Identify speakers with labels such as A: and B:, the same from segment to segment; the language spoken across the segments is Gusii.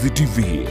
A: Ndizi TV.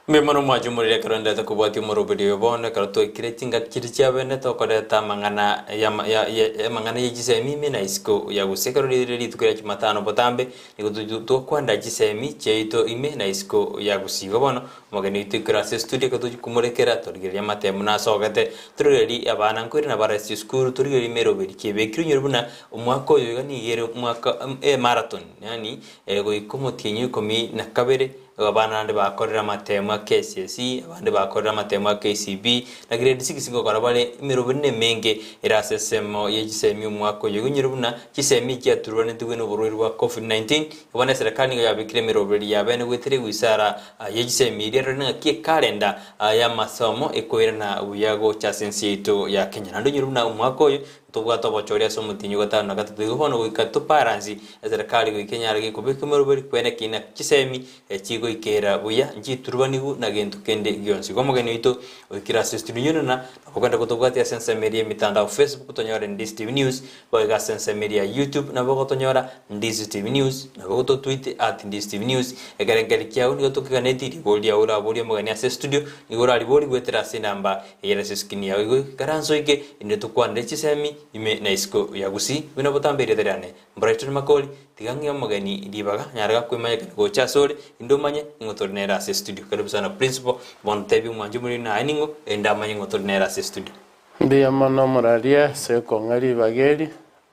B: Mbuya mono mwachumorire ekero ndete kobwatia omoroberi oyo bono ekero twaikire chingaki chiria chiabene tokoreta amang'ana yama ya ya amang'ana ye chisemi ime na isiko ya gose ekero rire rituko ria jumatano botambe nigo to tokwanda chisemi chiaito ime na isiko ya gusii. Igo bono omogeni oito ekero ase estudio ekero tochi komorekera torigereria amatemo nasogete torigereria abana nkoirana bare ase chisukuru torigereria emeroberi ki ebekire onyore buna omwaka oyo iga nigo ere omwaka emarathon yaani goika omotienyi o ikomi na kabere Abana naende bakorire amatemo a KCSE, abande bakorire amatemo a KCB, na grade six ngokora bare emeroberi nemenge ere ase esemo ye chisemi omwaka oyo. Igo inyore buna chisemi echiaturuanetigwe na oborwaire bwa Covid-19, bono eserekari nigo yabekire emeroberi ya bene goetera ewisara ye chisemi eria erore ng'aki ekalenda y'amasomo ekoirana buya gocha ase ense yaito ya Kenya. Naende onyore buna omwaka oyo Ntobwate obochori ase omotienyi o gatano na gatato, igo bono goika tobaransi eserekari goika enyare gekobeka emeroberi kwene kina chisemi chigoikera buya nchiturubanigu na gento kende gionsi. Igo omogeni oito oikire ase estudio nyunena nabo okogenda gotobwatia ase ensemo eria y'emitandao Facebook tonyore Ndisi TV News, boigo ase ensemo eria ya YouTube nabo ogotonyora Ndisi TV News, nabo ogototweet at Ndisi TV News. Ekerengerio kiao nigo tokeganeti ribori riao oraborie omogeni ase estudio nigo orariborie goetera ase enamba Eyere ase esukini yao igo ikaranse oike, inde tokwanere chisemi ime na isiko ya gusii, buna botambe erieta riane. Brighton Makori, tiga ng'ee omogeni ribaga, nyare gakwemanyekana gocha asore, inde omanye ning'o tore nere ase estudio. Karibu sana Principal, bono tebia omwanchi omoriri naye ning'o, erinde amanye ng'o tore nere ase estudio.
C: Mbuya mono moraria ase okong'a ribaga eri,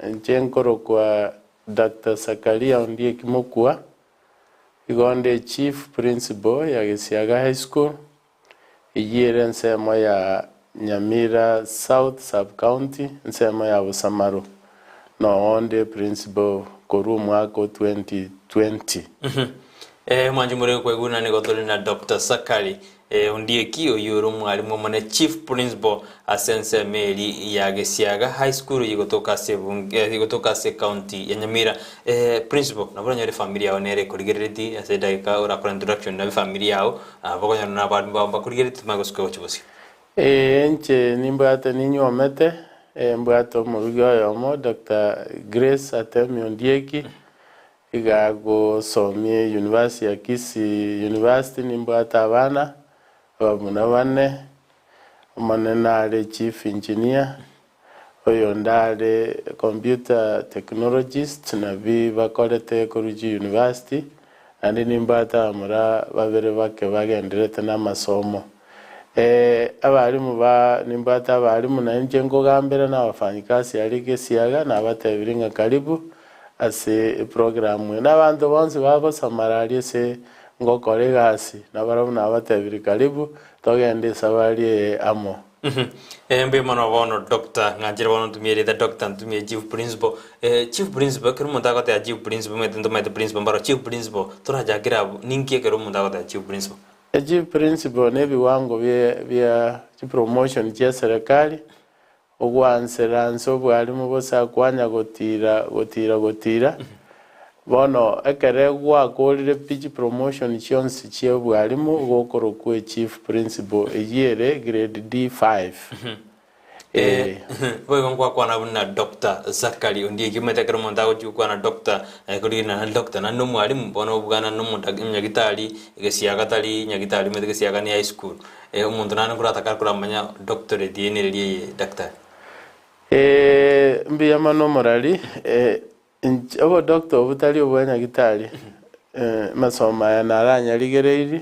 C: inche nkorokwa Doctor Zakaria Ondieki Mokua, igo onde Chief Principal ya Gesiaga High School, Eyio ere ensemo ya Nyamira South Sub-County, ensemo ya Bosamaro, na onde principal korwa omwaka o 2020.
B: Eh, mwanche more koiguna nigo tore na Doctor Sakari eh, Ondieki oyio ore omwalimu omone Chief Principal ase ensemo eri ya Gesiaga High School yigotoka ase ebunge eh, igotoka ase county ya Nyamira. Eh, Principal nabo oranyore efamiri yao nere ekorigerereti ase edageka orakore introduction na efamiri yao Nabo okonyora nabaandu bao mbakorigeretie timanye gosuka gochia bosio.
C: Ee, inche nimbwate ninywomete, mbwate omorugi oyomo, Doctor Grace Atemi Ondieki, iga agosomia University ya Kisii University, nimbwate abana abamuna bane, omonene are Chief Engineer, oyonde are Computer Technologist, nabio bakorete korwa chiuniversity, naende nimbwate abamura babere bake bagendererete namasomo. Abalimu ba nimbwate abalimu na inche nkogambera na abafanyikazi aria Gesiaga, nabatebirie ng'a karibu ase eprogram eye. Na abanto bonsi bagosamara aria ase ngokora egasi, nabarabwo nabatebirie karibu, togende esabari eye amo.
B: Eh, mbuya mono bono doctor, ng'anchire bono ntumie erieta doctor ntumie chief principal. Eh, chief principal ekero omonto agoteba chief principal omanyete ntomaete principal mbaro chief principal torachakere abwo ninki ekero omonto agoteba chief principal?
C: Echief principal na ebiwango bie bia chipromotion chia eserekari, ogwansera nse obwarimu bosa kwanya gotira gotira gotira, Bono ekere gwakorire pi chipromotion chionsi chi'obwalimu gokorokwa echief principal eyio ere grade D5.
B: Ee. Boigo ngwakwana buna Doctor Zachary Ondieki omanyete ekero omonto agochia gokwana Doctor korigena naende Doctor naende nomwalimu bono obwana na omonto omonyagitari egesiaga tari nyagitari omanyete egesiaga ne high school omonto naende nkoratake koramanya doctorate eye nereri eye daktari.
C: Ee mbuya mono omorari. Inche obodoctor obwo tari obwa nyagitari, amasomo aya naranyarigereirie,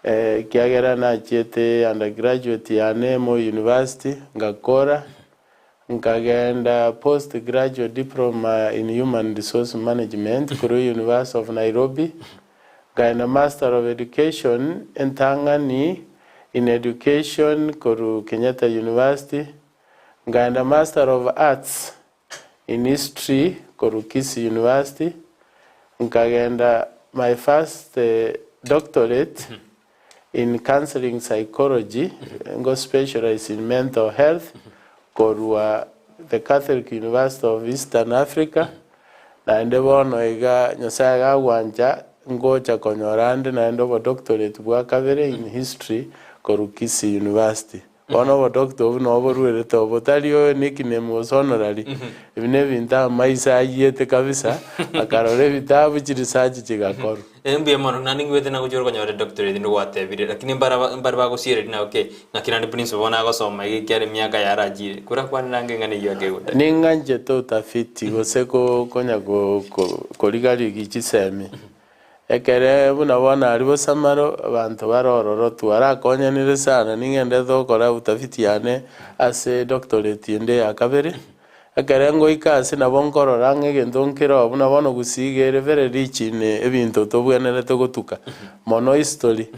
C: ekiagera nachiete undergraduate yane Moi University, ngakora, nkagenda post graduate diploma in human resource management korwa University of Nairobi, nkaenda master of education entang'ani in education korwa Kenyatta University, nkaenda master of arts In history korwa Kisii University, nkagenda my first doctorate In counseling psychology, ngo specialize in mental health korwa the Catholic University of Eastern Africa, naende bono iga Nyasaye gagwancha ngocha konyora ande naende obodoctorate bwa kabere in history korwa Kisii University. Bono obodoctor obwo nabo boruerete obo, tari oyo nickname gose honorary, ebi nebinto amaiso ayiete kabisa, akarora ebitabu chiresearch chigakorwa.
B: Eh, mbuya mono, naende ngwete nagochia okonyora edoctorate nigo gwatebire, lakini mbara mbare bagosiereria na okay, ng'aki naende principal bono agosoma iga ekiagera emiaka yarachire, korakwane nange eng'ana eyio ake egoteba.
C: Ning'anchete utafiti gose ko konya ko ko korigarigi chisemi, ekere buna bono aria bosamaro abanto bare ororo twarakonyanire sana ning'enderete gokora utafiti yane ase edoctorate ende ya kabere. Ekero ngoika ase nabo nkorora ng'a egento nkere oo buna bono gusii iga ere very rich in ebinto tobwenerete gotuka, mono history,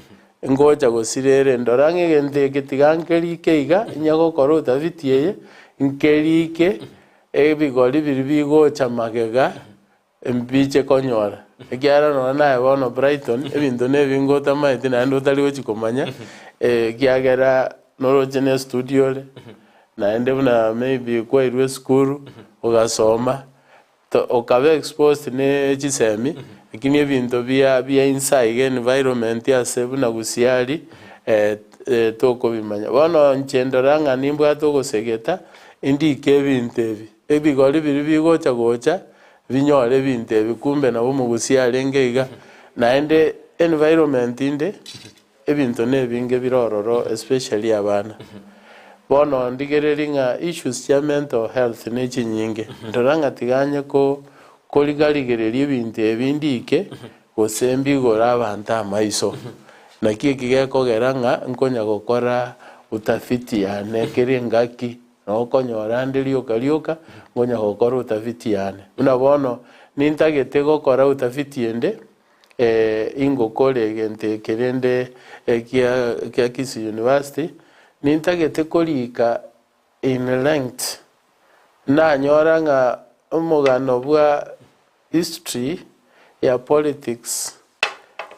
C: ngocha gosira ere ndora ng'a egento eke tiga nkerike iga, inye gokora utafiti eye, nkerike ebigori biria bigocha magega mbiche konyora. Ekiagera nonya naye bono Brighton, ebinto na ebinge otamaeti naende otari gochi komanya, ekiagera noroche na estudio ore, naende buna maybe kwairwe esukuru, ogasoma, to okaba exposed na chisemi, lakini ebinto bia bia inse iga environment ase buna gusii aria, tokobimanya. Bono inche ndora ng'a nimbwate ogosegeta, ndike ebinto ebi, ebigori biria bigocha gocha, Binyore ebinto ebi kumbe nabo omogusia arenge iga, naende environment inde, ebinto nebinge bire ororo especially abana. Bono ndigererie ng'a issues chia mental health ne chinyinge, ndora ng'a tiga anye ko korigarigereria ebinto ebi ndike, gose mbigore abanto amaiso. Naki eki gekogera ng'a nkonya gokora utafiti yane kera engaki. Nokonyora ande rioka rioka ngonya gokora utafiti yane. Buna bono nintagete gokora utafiti ende, ingokora egento eke rende ekia kia Kisii University, nintagete korika in length, nanyora ng'a omogano bwa history ya politics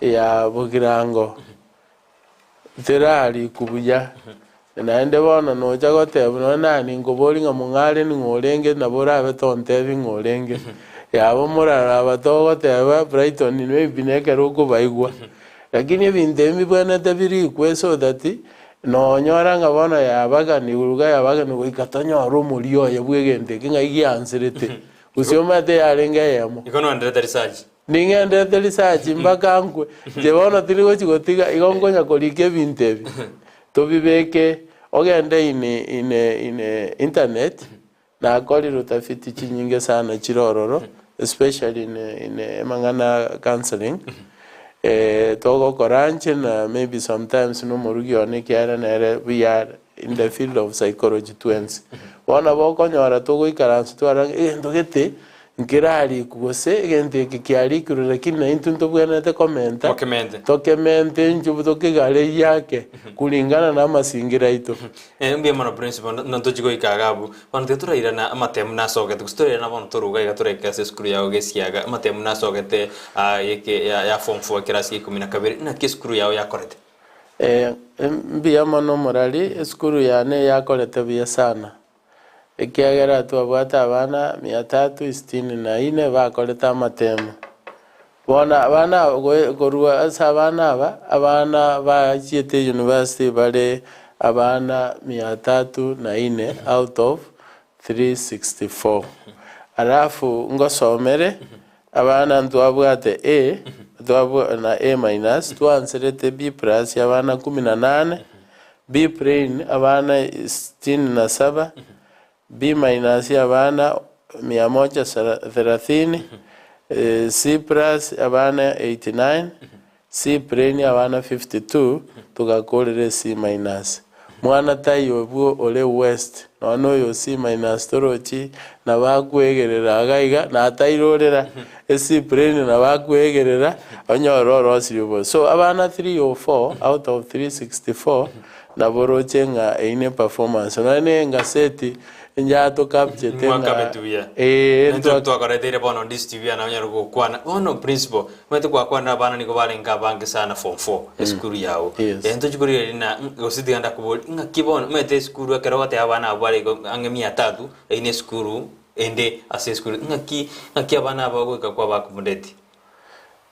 C: ya Bogirango terarikwa buya. Naende bono nocha goteba nonya naye ninkoborie ng'a mong'are ning'o orenge nabo orabe tontebi ng'o orenge. Yaba omoraraba togoteba Brighton maybe nekero okobaigwa. Lakini ebinto ebi mbibwenerete birikwe so that nonyora ng'a bono yabaganigwe iga yabaganigwe goika tonyore omoria oye bwa egento eke ng'ai gianserete. Gose omanyete yarenge eyemo.
B: Igo nonderete research.
C: Ning'enderete research mpaka nkwe. Inche bono tindi gochi gotiga, igo nkonya korika ebinto ebi, tobibeke, ogende in in in internet, nakorire utafiti chinyinge sana chire ororo, especially in in amang'ana a counselling, togokora inche na maybe sometimes na omorugi one ekiagera nere buya are in the field of psychology twensi. Bono nabo okonyora togoikaransa twarora ng'a egento gete nkerarikwe gose egento eke kiarikirwe lakini naintwe ntobwenerete komenta,
B: Mokemente.
C: tokemente inchubu tokegarerie ake kulingana na amasingira aito.
B: Eh, mbuya mono principal, na ntochi goika iga abwo. Bono tiga torairana amatemu nasogete, gose torairana bono toruga iga toraike ase esukuru yao gesiaga, amatemu nasogete ah, eke ya ya form four ekerasi gia ikomi na kabere, naki esukuru yao yakorete?
C: Eh, mbuya mono omorari, esukuru yane yakorete buya sana. Ekiagera twabwate abana mia tatu sitini na ine bakorete amatemo. Bono abana aba goe korwa ase abana aba, abana bachiete university bare abana mia tatu na ine out of 364. Alafu ngosomere, abana ntwabwate A, twabwa na A minus, twanserete B plus abana kumi na nane, B plain abana sitini na saba, B minus abana mia moja thelathini, C plus abana 89, C plain abana 52, togakorera C minus. Mwana taiyo obwo ore west, nonya na oyo C minus torochi nabo akwegerera iga iga, natairorera C plain nabo akwegerera, onyore orosirie obo. So abana 304 out of 364, nabo oroche ng'a eyio ne performance. Nonya na engaseti. Injatokapchete ng'a
B: Mwakabeti buya.
C: ee
B: Intwe
C: ntwa
B: twakoreteire bono ndisiti buya na onyare gokwana. Bono principal, omanyete gwakwanire abana nigo barenge abange sana form four esukuru yago.
C: Yes.
B: Eh, ntochi korigereria na gose tiga ndakoborie, ng'aki bono omanyete esukuru ekero ogoteba abana abwo bare igo ang'e mia tatu, eyio na esukuru ende ase esukuru. Ng'aki ng'aki abana aba goika kwaba accommodate?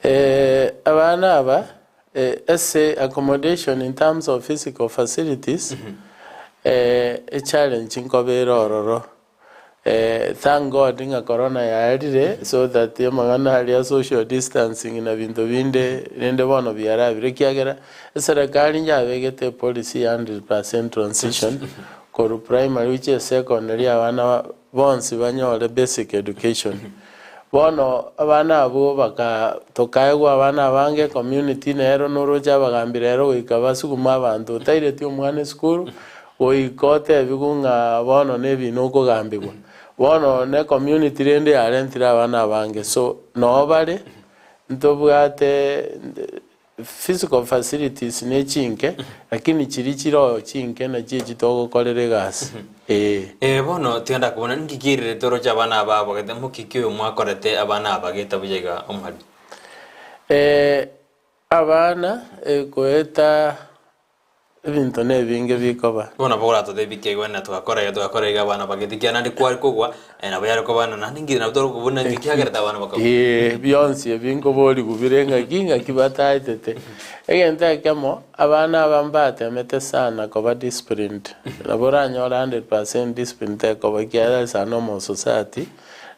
C: Eh, abana aba eh, ase accommodation in terms of physical facilities, eh, echallenge nkoba ere ororo. Eh, thank God ng'a corona yaerire so that amang'ana aria social distancing na binto binde rende bono biarabire ekiagera eserekari yabegete epolicy ya 100% transition korwa primary gochia esecondary abana bonsi banyore basic education. Bono abana abwo baka tokaegwa abana abange ecommunity nero noroche abagambi rero goika basugume abanto otaireti omwana esukuru goika otebigwe ng'a bono na ebina okogambigwa. Bono ne ecommunity rende yarentire abana abange so noo bare ntobwate Physical facilities ne chinke, lakini chiria chire oo chinke nachio echi togokorera egasi, ee.
B: Ee bono tiga ndakobuna, ninki kiirerete oroche abana aba abagete, mokiki oyo mwakorete abana aba geta buya iga omwalimu?
C: Abana goeta Ebinto nebinge bikoba.
B: Bono nabo oratotebie keegwa na togakora iga togakora iga abana bagete ekiagera naende kware kogwa nabo yare koba na naende nki nabo tore kobuna nki kiagerete abana bakagwa.
C: Ee, bionsi ebi nkoborigwa bire ng'aki ng'aki bataetete. Egento ekemo, abana aba mbatemete sana koba disciplined, nabo oranyore 100% discipline tekoba ekiagera is a normal society,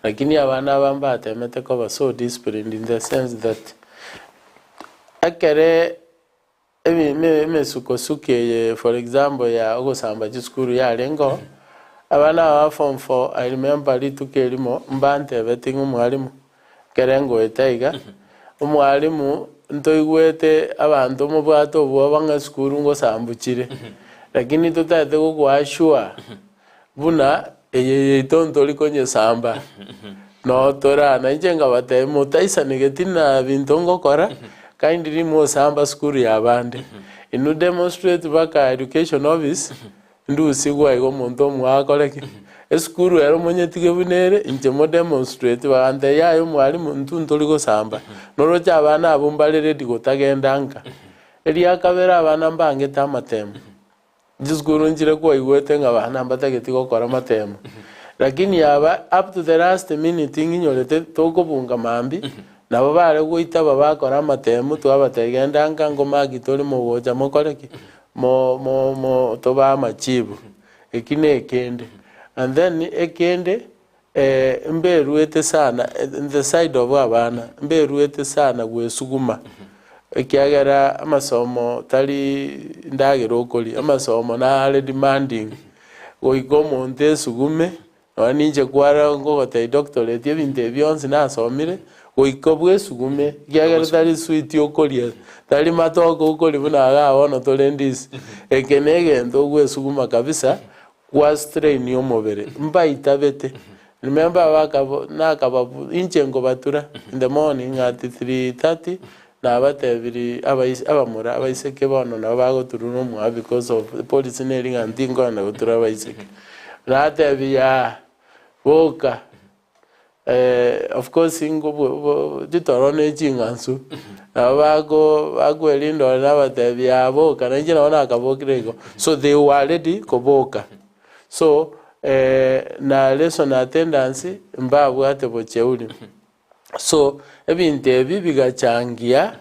C: lakini abana aba mbatemete koba so disciplined in the sense that ekere Emesukosuko eye for example ya ogosamba chisukuru yarengeo, abana aba ba form four I remember rituko erimo mbantebeti ng'a omwalimu ekere ngoeta iga, omwalimu ntoigwete abanto mobwate obwoba ng'a esukuru ngosambu chire, lakini totagete gokoa sure buna eye yaito ntori konyesamba, noo toraa. Na inche nkabatebia, motaisanegeti na binto ngokora, kindly mosamba sukuru ya abande. Inwe demonstrate mpaka education office, ndusigwe aiga omonto omwao akore ki? Esukuru ero monyetige buna ere, inche mo demonstrate. Bagantebia yaya omwalimu intwe ntori gosamba, noroche abana abwo mbare ready gotagenda nka. Eria kabere abana mbangete amatemo. Chisukuru nchire kwaigwete ng'a abana mbatageti gokora amatemo, lakini aba up to the last minute ng'inyorete tokobunga mambia, nabo bare goitaba bakora amatemo twabatebia genda nka nkomaki tore mogocha mokore ki? Mo mo mo tobae amachibu. Eki na ekende. And then ekende mberuete sana in the side of abana, mberuete sana gwesuguma, ekiagera amasomo tari ndagera okoria, amasomo nare demanding, goika omonto esugume, nonya ninche kwara nkogotebia doctorate ebinto ebi bionsi nasomire, goika bwesugume, ekiagera tari sweet okoria, tari matoke okoria buna igaa bono tore ndisi, eke na egento ogwesuguma kabisa. Gwa strain omobere, mbaitabete. Remember abakabo nakababu inche nkobatura in the morning at 3:30 nabatebiri abais abamura abaiseke bono nabo bagoturwa na omwabo because of policy neri ng'a ntinkoenda gotura abaiseke. Natebia yaa, boka. Of course chitoro ne ching'ansu, nabo bako bakwerinda ore nabatebia yaa boka, na inche nabo nakabokire igo. So they were ready koboka. So na lesson attendance mbabwate bocheuri. So ebinto ebi bigachangia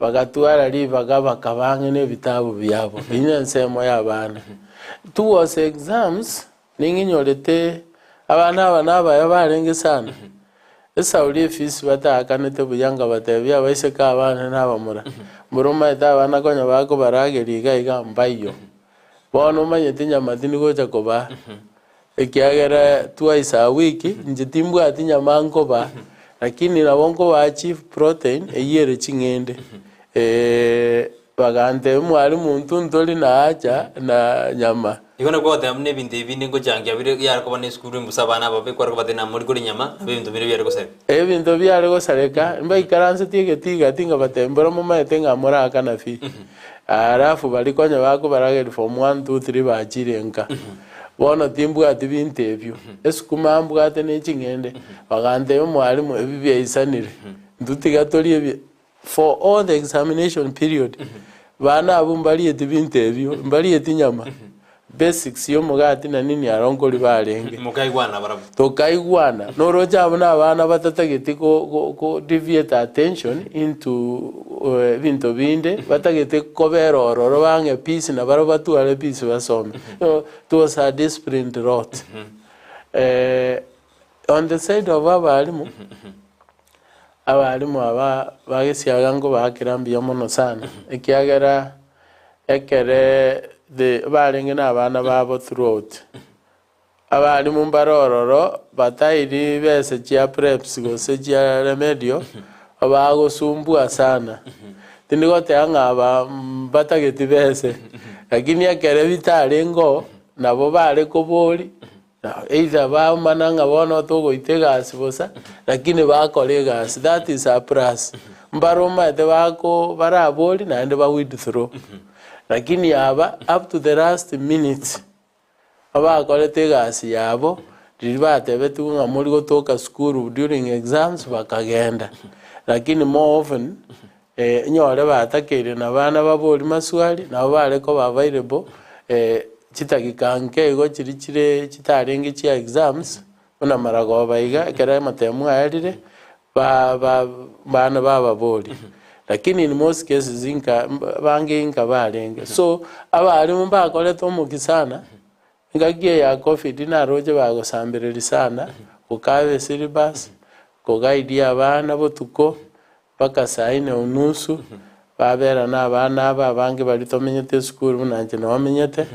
C: bagatwara ribaga bakaba ang'e na ebitabu biabo, eyio ne ensemo ya abana. Towards exams, Ning'inyorete abana aba nabaya barenge sana. Esauri efisi bataakanete buya nkabatebia abaiseke abane na abamura, mboro omaete abana konya bakobarageria iga iga mbaiyo. Bono omanyete nyama tindi gocha kobaa, ekiagera twice a week inche timbwati nyama nkobaa, lakini nabo nkobaa chief protein eyio ere ching'ende. Bagantebia, Mwalimu, intwe ntori na haja na nyama.
B: Igo nakwo goteba buna ebinto ebi binde ngochangia bire biare koba nesukuru embusa abana ababe kware kobatebia namori koria nyama nabo ebinto bire biare gosareka.
C: Ebinto biare gosareka, mbaikaransetie egetii gati nkabatebia, Mbora momaete ng'a moraakana pi? Alafu baria konya bakobarageria form one, two, three bachire nka. Bono timbwati binto ebio, esukuma mbwate ne ching'ende, bagantebia omwalimu ebi biaisanire, intwe tiga torie ebi for all the examination period, bana abwo mbarieti binto ebio, mbarieti nyama, basics ya omogati na nini aro nkori barenge.
B: Mokaigwana barabwo.
C: Tokaigwana, noroche abwo na abana batatageti ko ko ko deviate attention into ebinto binde, batagete kobera ororo bang'e peace na barabwo batware peace basome. So, it was a disciplined lot. On the side of abalimu, abalimu aba ba gesiaga nkobaakera mbuya mono sana, ekiagera ekere the barenge na abana babo throughout. Abalimu mbare ororo batairi bese chia preps gose chia remedial, bagosumbua sana. Tindi goteba ng'a aba mbatageti bese, lakini ekere bitarenge oo, nabo bare kobori, na either baumana ng'a bono togoita egasi bosa, lakini bakora egasi, that is a plus. Mbare omanyete bako barabori naende ba withdraw. Lakini aba up to the last minute. Abakorete egasi yabo, riria batebetigwe ng'a mori gotoka sukuru during exams bakagenda. Lakini more often, nyore batakeire na abana baborie maswali, nabo bare koba available, chidakika nke igo chiria chire chitarenge chia exams, buna maragoba iga, ekero amatemu aerire, ba ba bana bababoria. Lakini in most cases inka bange inka barenge. So, abalimu mbakorete omokia sana, engaki eye ya covid naroche bagosambereria sana, gokaba esyllabus, koguide abana botuko, mpaka saa nne unusu, babera na abana aba abange baria tomenyete esukuru buna inche nomenyete,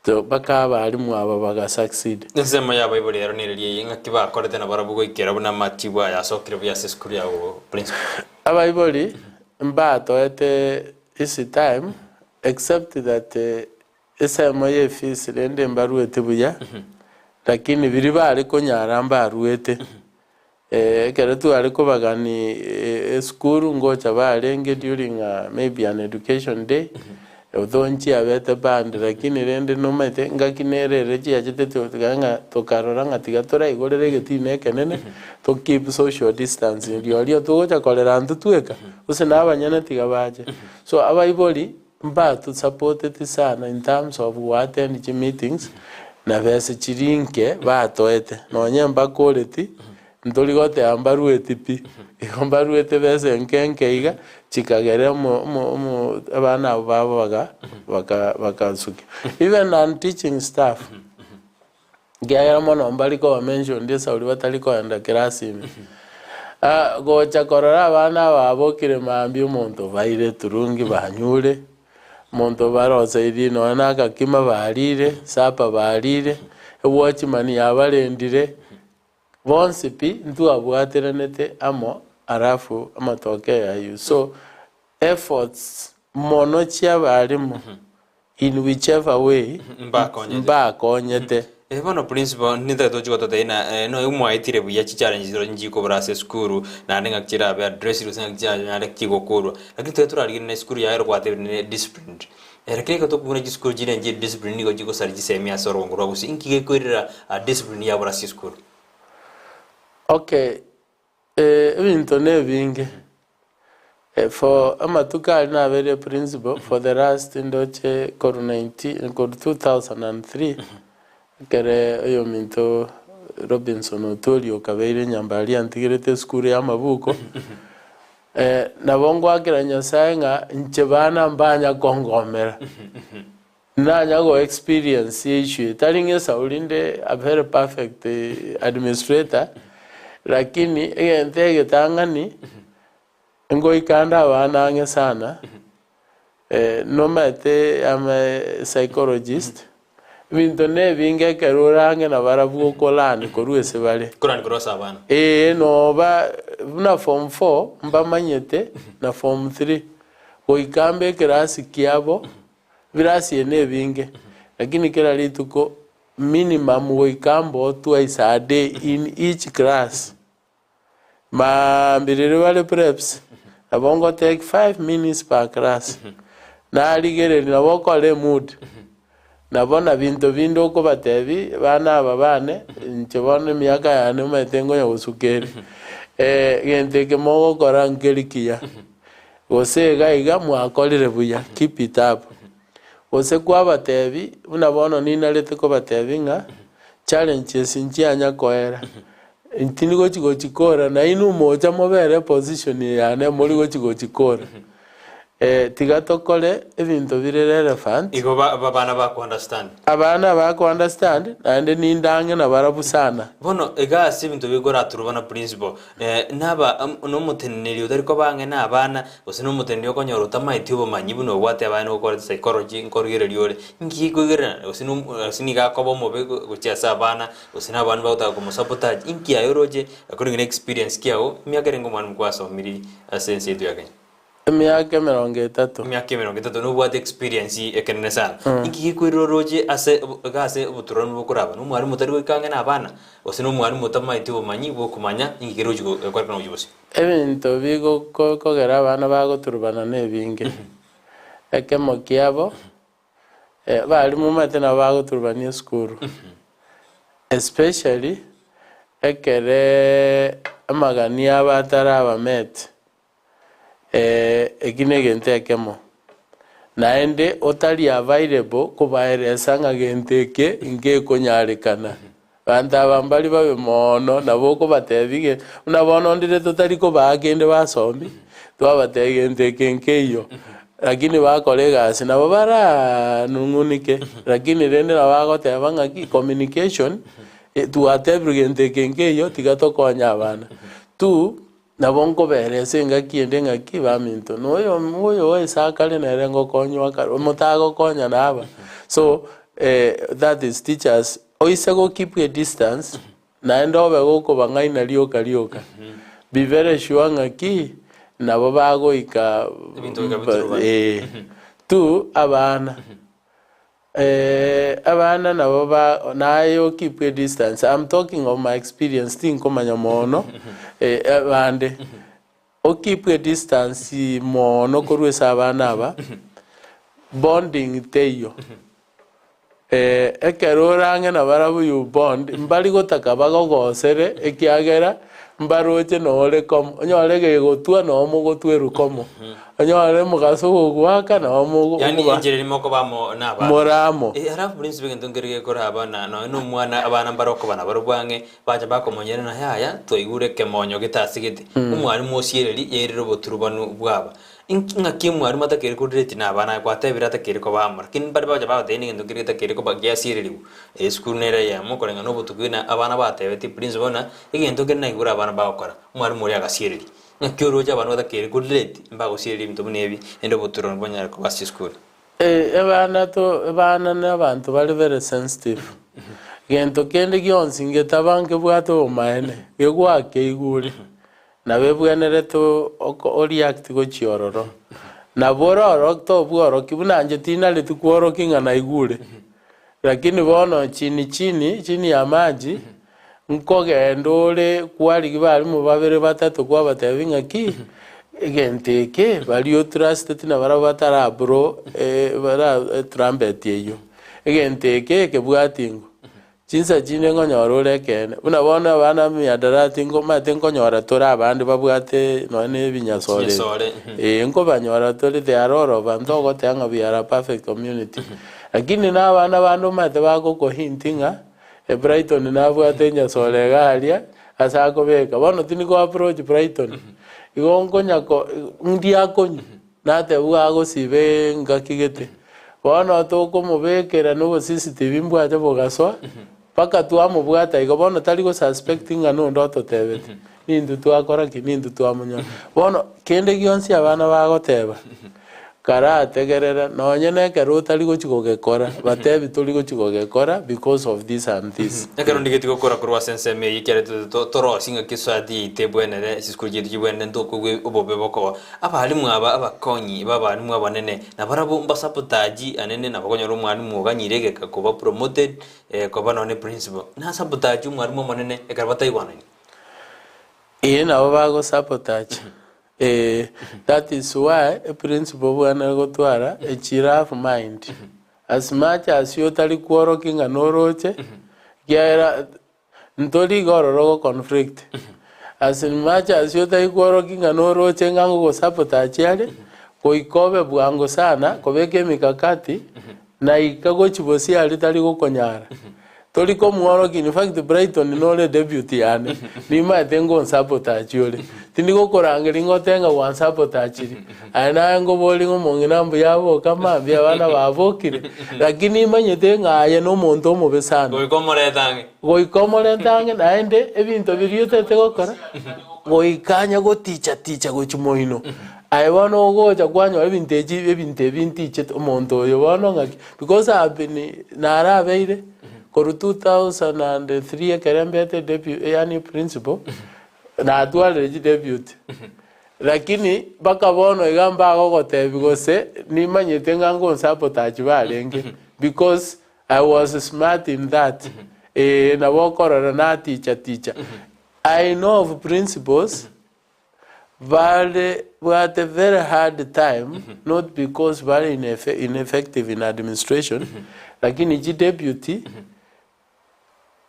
C: Mpaka abalimu aba baga succeed.
B: Ensemo y'abaibori ero nereria eye, ng'aki bakorete nabarabwo goikera buna amatibu aya asokire buya ase esukuru yago principal.
C: Abaibori mbatoete easy time except that esemo ye fees rende mbarueti buya lakini biria bare konyara mbaruete. Ekero tware kobagani esukuru ngocha barenge during maybe an education day, although nchiabete banned lakini rende nomanyete ngaki nere ere chiachete tiga ng'a tokarora ng'a tiga toraigorere egetina ekenene to keep social distancing rirorio togocha korera intwe tweka gose na abanyene tiga bache. So abaibori mbatusapoteti sana in terms of go attend chimeetings, na besa chiria inke batoete, nonye mbakoreti, ntori goteba mbarueti pi, igo mbaruete besa enke enke iga, chikagera omo omo omo abana abwo babo baga baka bakasukia. Even non teaching staff, Ekiagera mono mbari koba mentioned esauri batari koenda class ime. Ah, gocha korora abana aba abokire mambia omonto obaire eturungi banyure, omonto obaroseirie nonya na agakima barire, supper barire, ewatchman yabarendire, bonsi pi ntwabwateranete amo alafu amatokeo aywo. So, efforts mono chia abalimu In whichever way,
B: Mbakonyete.
C: mbakonyete.
B: Eh, bono principal nintagete tochi gototebia ng'a eh, noe mwaetire buya chichallenges chirochio nchikobora ase esukuru naende ng'aki chirabe addressed gose ng'aki chiranyare chigokorwa. Lakini tobe torarigereria na esukuru yaye gwatebire ne disciplined. Eh, lakini ekero tokobuna chisukuru chire nchire disciplined nigo chigosaria chisemi ase orogongo rwa gusii. Inki gekoirera discipline yabora ase esukuru?
C: Okay, Ebinto nebinge, for amatuko aria nabeire principal for the last ndoche korwa nineteen korwa 2003, ekere oyominto Robinson Otori okabeire nyambari aria antigerete esukuru ya amabuko, nabo ngoakera Nyasaye ng'a inche bana mbanya kongomera. Nanya go experience issue eye, tari ng'a esauri rinde a very perfect administrator, lakini egento egetang'ani, ngoika nde abana ang'e sana, nomanyete am a psychologist, ebinto na ebinge ekero ore ang'e nabarabwo okolearn korwa ase bare.
B: Kolearn korwa ase abana.
C: Eeh noba buna form four mbamanyete na form three, goika mbe ekerasi kiabo. Ebirasi eye nebinge, lakini kera rituko minimum goika mboo twice a day in each class. Maambia riria bare preps, nabo ngo take 5 minutes per class. Narigereria nabo okore emood. Nabo na binto binde okobatebi, bana aba bane, inche bono emiaka yane omanyete nkonya gosuka ere, egento eke mogokora nkeri kiya, gose iga iga mwakorire buya, keep it up. Gose kwabatebi, buna bono ninarete kobatebi ng'a challenges nchianya koera, intindi gochi gochikora nainwe mocha mobere eposition eye yane mori gochi gochikora. Tiga tokore ebinto bire relevant.
B: Igo ba abana ba understand.
C: Abana ba understand naende ninde ang'e nabarabwo sana.
B: Bono iga ase ebinto bigoraturwa na principal, naba nomoteneneri otari koba ang'e na abana, gose nomoteneneri okonyora otamaeti obomanyi buna obwate abana okorete psychology nkorigereria ore, nki ekoigerera gose no gose nigo akoba omobe gochia ase abana, gose na abana bagotaka komosabotage, inki aye oroche according na experience kiago, emiaka erenge omwana mokwasomirie ase ense yaito ya Kenya?
C: Emiaka emerongo etato.
B: Emiaka emerongo etato nobwate experience ekenene sana. Inki gekoirera oroche ase iga ase oboturanu bokoraba? Nomwalimu otari goika ang'e na abana, gose nomwalimu otamaeti obomanyi bwokomanya inki kere gochi gokorekana gochia bosio?
C: Ebinto bigokogera abana bagoturubana nebinge. Ekemo kiabo, abalimu omanyete nabo bagoturubania esukuru, especially ekere amagani abo ataraba met. Eki negento ekemo. Naende otari available kobaeresa ng'a gento eke ngekonyarekana. Abanto aba mbari babe moono, nabo okobatebia ge, buna bono ndire totari kobaa kende basomi, twabatebia gento eke nkeiyo, lakini bakora egasi nabo baranung'unike, lakini rende nabo bagoteba ng'aki communication, twatebirwe gento eke nkeiyo tiga tokonye abana. Two, Nabo nkobera ase engaki ende ng'aki baminto, na oyo oyo ase akare nere ngokonywa akare, motagokonya naba. So that is teachers, oise go keep a distance, naende obe gokobang'aina rioka rioka, be very sure ng'aki nabo bagoika
B: Ebinto goika biturubane.
C: eh. Two, abana. Abana nabo ba naye o keep a distance, I'm talking of my experience tinkomanya mono abande, o keep a distance mono korwa ase abana aba, bonding teiyo. Ekero ore ang'e nabarabwo you bond, mbari gotaka bagogosere ekiagera mbaroche nore komo, onyore gegotwa noo mogotwerwa komo. Onyore omogaso ogogoaka na omo
B: Yaani
C: okoba
B: enchera erimo okoba amo na abana.
C: more amo.
B: Eh, alafu prince egento nkere gekora abana nonya na omwana abana mbare okoba nabarobwo ang'e bacha bakomonyerera na yaya twaigure ekemonyo getasigete omwalimu osiereri yairire oboturubanu bwaba Inki ng'aki omwalimu atakeire korelate na abana aye kwatebire atakeire koba amo lakini mbare bacha bagotebia negento nkere getakeire koba giasiereriwu esukuru nere eyemo koreng'ana obotuko buna abana batebetie prince bono egento nkere naigure abana bagokora omwalimu oria agasiereria. Naki oroche abanto batakeire korelate mbagosiereria ebinto buna ebi, naende oboturani bonyare koba ase chisukuru.
C: Abana to abana na abanto bare very sensitive, gento kende gionsi ngetaba nkebwate obomaene, gegwakeigure, nabo ebwenerete oko oreact gochia ororo. Nabo ororo tobworokia buna inche tinareti kworokia ng'a naigure, lakini bono chini chini, chini ya maji, Nkogenda ore kwarigia barimu babere batato kwabatebia ng'aki, egento eke baria otrusteti nabarabwo batarabro bara etrumpet eyio. Egento eke ekebwati ng'o? Chinsa chinde nkonyora ore ekeene. Buna bono abana emiadarati nkomanyete nkonyora tore abande babwate nonya na ebinyasore ebi.
B: Chinyasore,
C: Eeh nkobanyora tore they are all over ntogoteba ng'a we are a perfect community. Lakini na abana bande omanyete bagokohint ng'a. Brighton nabwate enyasore iga aria ase akobeka, bono tindi ko approach Brighton, igo nkonya ko ndiakonywa, natebiwa agosiba engaki gete. Bono tokomobekera na obo CCTV mbwache bogasoa, mpaka twamobwata igo, bono tari go suspect ng'a nonde ototebeti, nintwe twakora ki, nintwe twamonyora. Bono kende gionsi abana bagoteba. Karategerera, nonye nekero otari gochia gogekora, batebi tori gochia gogekora because of this and this.
B: Ekero ndigeti gokora korwa ase ensemo eye ekiagera to- to- torosie ng'aki esociety yaito ebwenere, chisukuru chiaito chibwenere ntokoigwa obobe bokoba. Abalimu aba abakonyi ba abalimu abanene, nabarabwo mbasabotage anene nabo okonyora omwalimu oganyire egeka koba promoted koba nonye principal, nasabotage omwalimu omonene ekero bataigwanani.
C: Ee nabo bagosabotage. Ee, that is why eprinciple obwenerete gotwara echi rough mind. As much as otari kworokia ng'a noroche, ekiagera ntori iga ororo go conflict. As much as otari kworokia ng'a noroche ng'a ngogosabotage are, goika obe bwango sana kobeka emikakati na ika gochia bosio aria tari gokonyara. Tori komworokia in fact Brighton nore deputy yane, nimaete ngonsabotage ore. Tindi gokorangeria ngote ng'a gwansabotachiri, aye naye nkoborie ng'a omong'ina mbuya aboka mambia abana babokire, lakini nimanyete ng'a aye nomonto omobe sana.
B: Goika omorete ang'e.
C: Goika omorente ang'e naende ebinto biria otete gokora, goika anya goticha ticha gochia moino. Aye bono ogocha kwanyora ebinto echi ebinto ebi ntichete omonto oyo bono ng'aki, because I have been narabeire korwa 2003 ekere mbete deputy yaani principal, natwarire chideputy. Lakini mpaka bono iga mbagogotebia gose nimanyete ng'a ngonsabotage barenge because I was smart in that, ee nabo okorora naticha ticha. I know of principals Bare bwate very hard time not because bare ineffective in administration lakini chi deputy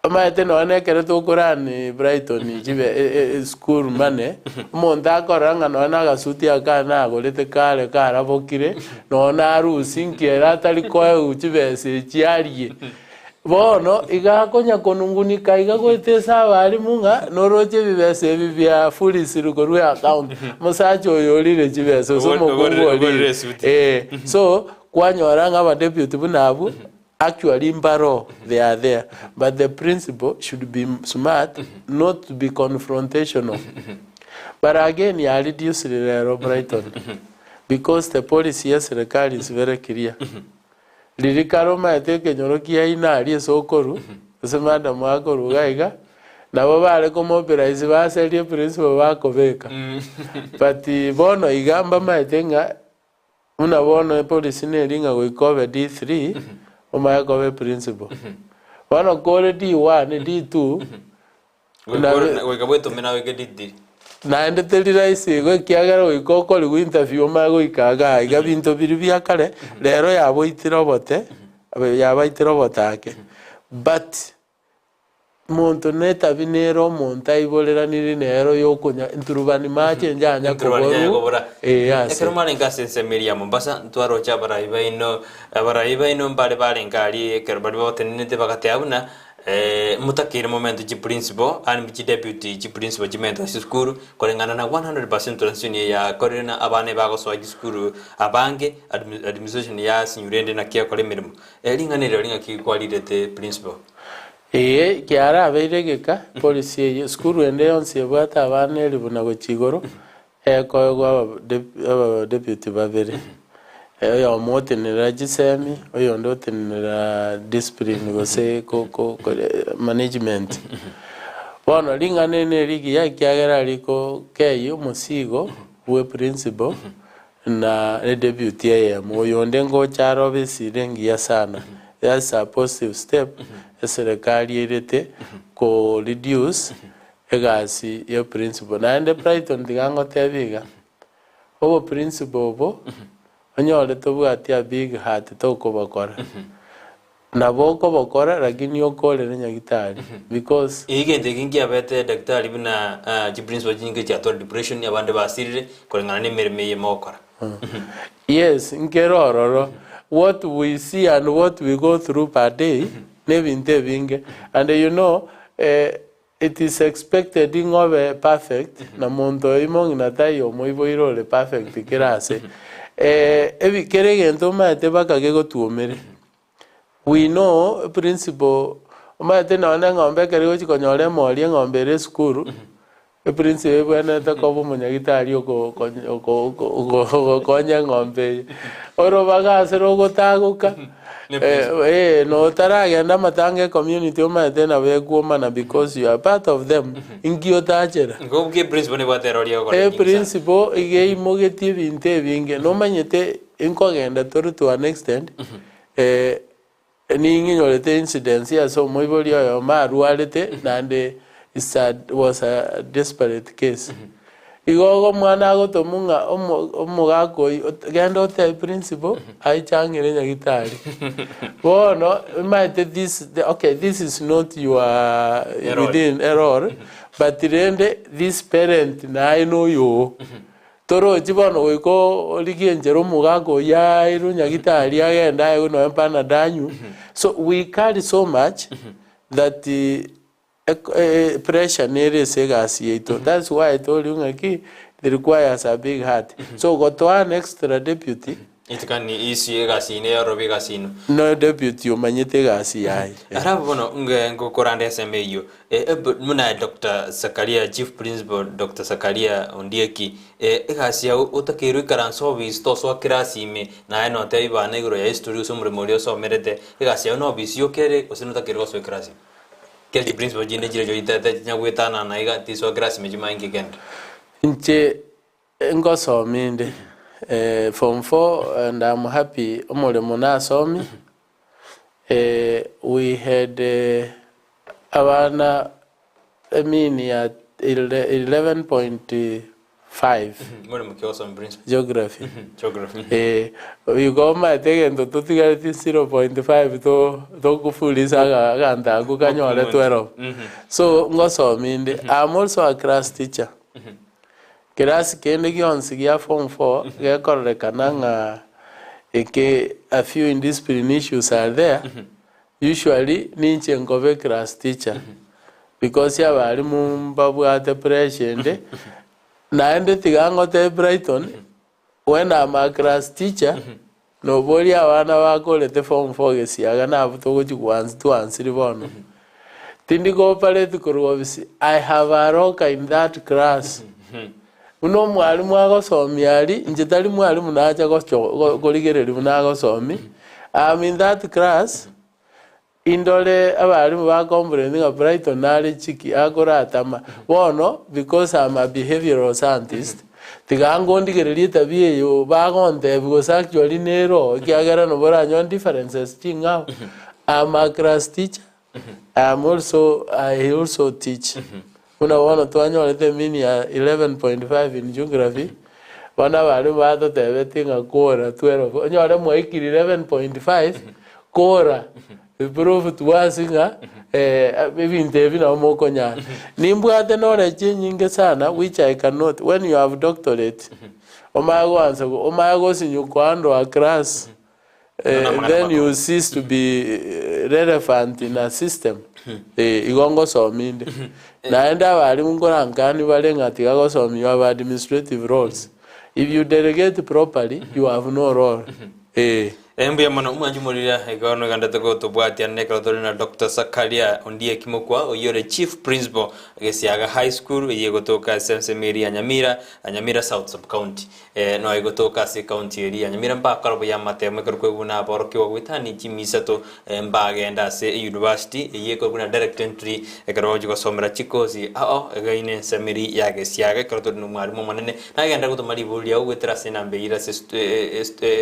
C: omanyete nonya na ekero tokorani Brighton chibe school money omonto akorora ng'a nonya na agasuti aka nagorete kare karabokire nonya narusia nki ere atari koegwa chibesa echi arie. Bono iga akonya konungunika iga goeta ase abalimu ng'a noroche ebibesa ebi bia furisirwe korwa eaccount. Omosacha oyo orire chibesa gose
B: Ogorire-
C: omokungu
B: ogorire
C: orire.
B: esuti.
C: Eh, so kwanyora ng'a abadeputy buna abwo actually mbaro they are there but the principal should be smart not to be confrontational. But again ya reduced rero Brighton because the policy ya serikali is very clear. Riria kare omaete ekenyoro kiaino aria ase okorwa, ase madam akorwa iga iga, nabo bare komobilize baserie principal bakobeka. But bono iga mbamaete ng'a buna bono epolicy neri ng'a goika obe D3, omanye koba eprincipal. Bono kore D1, D2,
B: Goika bwetome nawe gedidi.
C: Naende teri rahisi igo ekiagera goika okorigwa interview omanye goika igaa iga binto biria bia kare rero yaboitire obote yabaitire obotake but monto na etabi nere omonto aiboreraniri nero yokonya nturubani mache njanya
B: Nturubani njanya
C: koborwa
B: kobora.
C: ee ase.
B: Ekero mwarenge ase ensemo eria ya Mombasa, ntwaroche abarai baino, abarai baino mbare barenge aria ekero baria babatenenete bagateba buna Motakeire momente chiprinciple and chideputy chiprinciple chimente ase esukuru koreng'ana na 100% transition eye yakorire na abana ebagosoa chisukuru abange administration yasinyure ende naki ekora emeremo. Ring'ana eri ng'aki kwarirete principal?
C: Ee, kiarabeire egeka, policy eye, esukuru ende yonsi ebwate abana elifu na gochia igoro, Ekoegwa abadeputy babere, oyomo otenenera chisemi, oyonde otenenera discipline gose management. Bono ring'ana eri neri rigiya ekiagera rikokeyia omosigo bwe principal na edeputy eyemo, oyonde ngocha are obisi ere engiya sana. That's a positive step eserekari erete ko reduce Egasi ye principal. Naende Brighton tiga ngotebie iga, obo principal obo onyore tobwati a big heart tokobokora. Nabo okobokora lakini okorere nyagitari because.
B: Egento eke nkiabete daktari buna chiprincipal chinyinge chiatwara depression abande basirire koreng'ana na emeremo eye mogokora.
C: Yes, nkere ororo. What we see and what we go through per day nebinto ebinge and you know It is expected ng'a obe perfect, na monto oyo mong'ina taiyo omoiboire ore perfect kera ase. Ebi kera egento omanyete mpaka gegotuomere. We know principle, omanyete nonye na eng'ombe ekero egochi konyora emori eng'ombe ere esukuru, eprinciple ebwenerete koba omonyagitari oko oko ogokonya eng'ombe eye. Orobaga ase rogotagoka. Eh, na otaragenda amatanga ecommunity omanyete nabo ekwomana because you are part of them, inki otachera?
B: Nkobukia eprinciple nebwate erori egokora enyingi sana.
C: Eprinciple iga eimogetie ebinto ebinge, nomanyete nkogenda tore to an extent, eh, ning'inyorete incidents ase omoibori oyomo arwarete naende it's a was a desperate case. Igo igo omwana agotomwa ng'a omo omogaka oyio ot genda otebie principal aichang'ire nyagitari. Bono omanyete this the okay this is not your
B: Error.
C: within error but rende this parent naye na oyoo. Torochi bono goika origie enchera omogaka oyio airwe nyagitari agende aegwe nonya panado anywe. So we carry so much that Pressure nere ase egasi yaito that's why told you ng'a ki it requires a big heart so gotoa an extra deputy
B: Itikani isi egasi ine yorobi egasi ino.
C: No deputy omanyete egasi yaye.
B: Alafu bono nge ngokoranda esemo eyio buna Doctor Sakaria chief principal Doctor Sakaria Ondieki egasi yao otakeirwe ikaranse office tosoa class ime naye notebi bana igoro ya history gose omoremo oria osomerete egasi yao na office yoka ere gose notakeire gosoa eclass ime. Kera chiprinciple chinde chire choitete chinyagwetanana iga tisoa class ime chimanye nki kende.
C: Inche ngosoma inde form four and am happy omoremo nasomie we had abana emean ya 11.5.
B: Moremo ki ogosoma principal?
C: Geography.
B: Geography.
C: Eh, igo omanyete egento totigareti 0.5 to tokofurisa aga aganto akwo kanyore 12. So ngosoma inde, I'm also a class teacher. Kerasi kende gionsi gia form four gekororekana ng'a eke a few indiscipline issues are there, usually ninche nkoba eclass teacher because abalimu mbabwate pressure ende, Naende tiga ngotebie Brighton, when I'm a class teacher, noborie abana bakorete form four gesiaga nabwo togochi goansi twansire bono. Tindi cooperate korwa ofisi, I have a locker in that class. Buna omwalimu agosomia aria, inche tari mwalimu nacha gocho korigereria buna agosomia, I'm in that class. Indore abalimu ba complain ng'a Brighton nare chiki akoratama bono because I'm a behavioral scientist tiga ngondigererie etabia eyo bagontebia gose actually nere oo ekiagera nabo oranyore differences ching'ao. I'm a class teacher, I'm also I also teach. Buna bono twanyorete mean ya 11.5 in geography, bono abalimu batotebetie ng'a kora 12, onyore mwaikire 11.5 kora prove to us ng'a ebinto ebi nabo mokonyara. Nimbwate knowledge enyinge sana which I cannot, when you have doctorate, omanye goansa omanye gosinywa koandoa class. Then you cease to be relevant in a system. Igo ngosomia inde. Naende abalimu nkorankani bare ng'a tiga gosomia you have administrative roles. If you delegate properly, you have no role. Eh.
B: Mbuya mono omwanchi omoriri igo nogendete gotobwatia nekero tore na Doctor Sakaria Ondieki Mokwa oyio ore Chief Principal Gesiaga High School eyio egotoka ase ensemo eria ya Nyamira, Nyamira South Sub County. Ee, noe gotoka ase ekaunti eria ya Nyamira mbakora buya amatemo ekero kwegwa buna aborokigwa goetania chimi isato mbagenda ase eyunivasiti eyio ekorokwa buna direct entry ekero bagochia gosomera chikosi ao egaine ensemo eria ya Gesiaga ekero tore na omwalimu omonene nagenda gotoma ribori riao goetera ase enamba eyio ere ase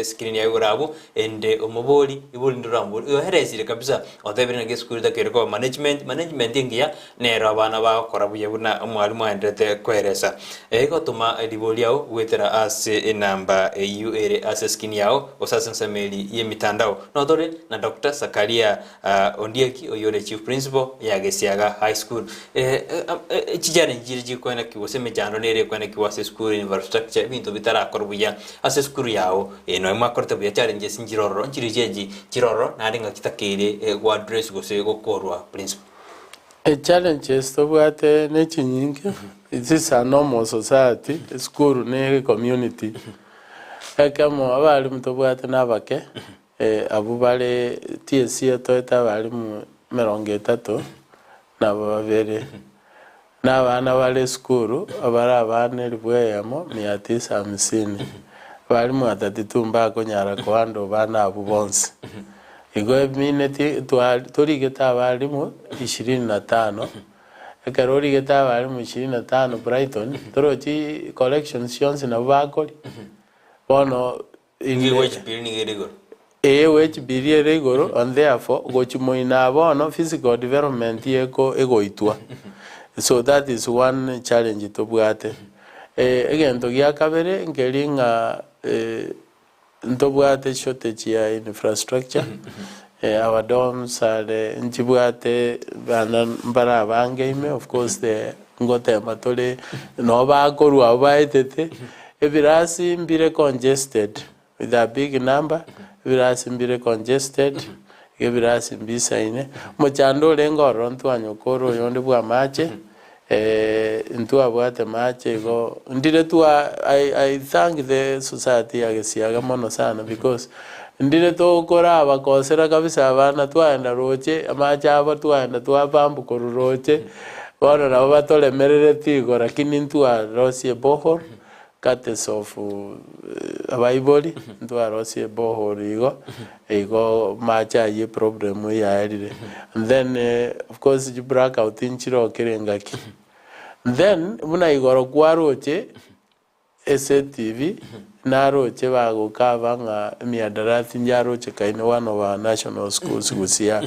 B: escreen yago igoro abwo ende omobori ribori rinde oramobori oeresire kabisa otebire naki esukuru etakeire koba management, management engiya Nero abana bagokora buya buna omwalimu aenderete koeresa. Egotoma ribori riao goetera ase enamba eyio ere ase eskini yao gose ase ensemo eri y'emitandao. Notore na Doctor Sakaria Ondieki oyio ore Chief Principal ya Gesiaga High School. Chichallenge chire chikoenekigwa gose emechando nere ekoenekigwa ase esukuru infrastructure ebinto bitarakorwa buya ase esukuru yao. Nonya mwakorete buya challenges nchire ororo nchire chiachi chire ororo naende ng'aki chitakeire goaddress gose gokorwa principal.
C: Echallenges tobwate nechinyinge, this is a normal society, esukuru ne ecommunity. Ekemo abalimu tobwate nabake, abwo bare TSC etoete abalimu emerongo etato na babere. Na abana bare esukuru, abare abana elifu eyemo mia tisa hamsini. Abalimu 32 mbakonyara kohandle abana abwo bonsi. Igo emineti twa torigete abalimu ishirini na tano, ekero origete abalimu ishirini na tano Brighton, torochi corrections chionsi nabo bakoria. Bono
B: Nigo wage bill nigo ere igoro.
C: Ee wage bill ere igoro and therefore gochia moino bono physical development eko egoitwa. So that is one challenge tobwate. Egento gia kabere nkeri ng'a ntobwate shortage ya infrastructure, our dorms are nchibwate bana mbare abange ime of course the ngotema tore nabo bakorwa abwo baetete, ebirasi mbire congested with a big number, ebirasi mbire congested, iga ebirasi mbisaine. Omochando orenge ororo ntwanyokora oyonde bwa amache, ntwabwate mache igo, ndire twa I I thank the society ya Gesiaga mono sana because ndire tokorabakosera kabisa abana twaenda roche amache abo twaenda twapump korwa roche, bono nabo batoremereretie igo lakini ntwarosie eborehole courtesy of abaibori ntwarosie eborehole igo, igo mache aywo eproblem yaerire. And then of course chiblackout nchire kera engaki. Then buna igoro kwaroche ase etv, naroche bagokaba ng'a emiadarati njaroche kaine one of our national schools gusii aa.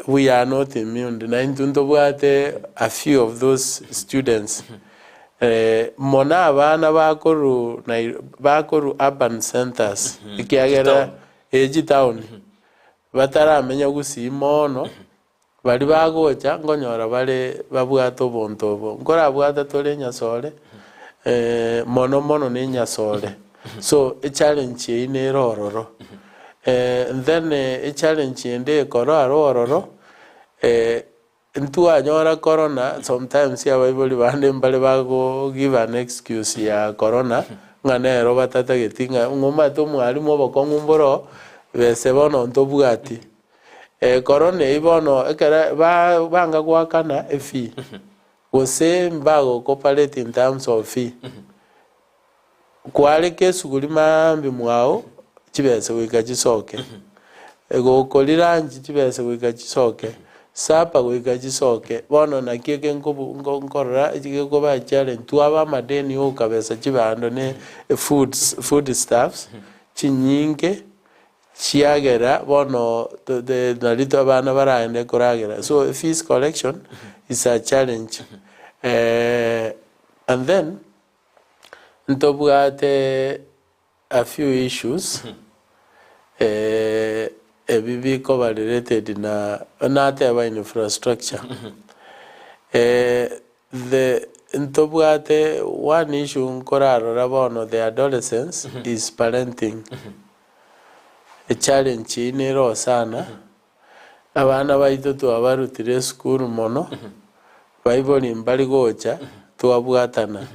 C: We are not immune, na intwe ntobwate a few of those students. Mono abana bakorwa Nai bakorwa urban centres ekiagera eh chitown, bataramenya gusii mono, baria bagocha nkonyora bare babwate obonto obo. Nkorabwate tore enyasore, mono mono na enyasore. So echallenge eyio nere ororo. Then echallenge ende ekoro aro ororo, ntwanyora corona sometimes abaibori bande mbare bago give an excuse ya corona, ng'a nero batatageti ng'a ng'omanyete omwalimu obokong'u mboro oo, bese bono ntobwati. Corona eyio bono ekere ba banga goakana efee, gose mbago cooperate in terms of fee, Kwareka esuguri maambia mwao chibesa goika chisoke, gokoria lunch chibesa goika chisoke, supper goika chisoke, bono naki eke nkobu nko nkorora gekoba challenge twaba amadeni oka besa chibando ne efoods food stuffs chinyinge chiagera bono the nari abana baragende koragera. So fees collection is a challenge and then. Ntobwate a few issues ebi bikoba related na nateba infrastructure. The ntobwate one issue nkorarora bono the adolescents is parenting. Echallenge eyio nere oo sana, abana baito twabarutire esukuru mono, Baibori mbari gocha, twabwatana.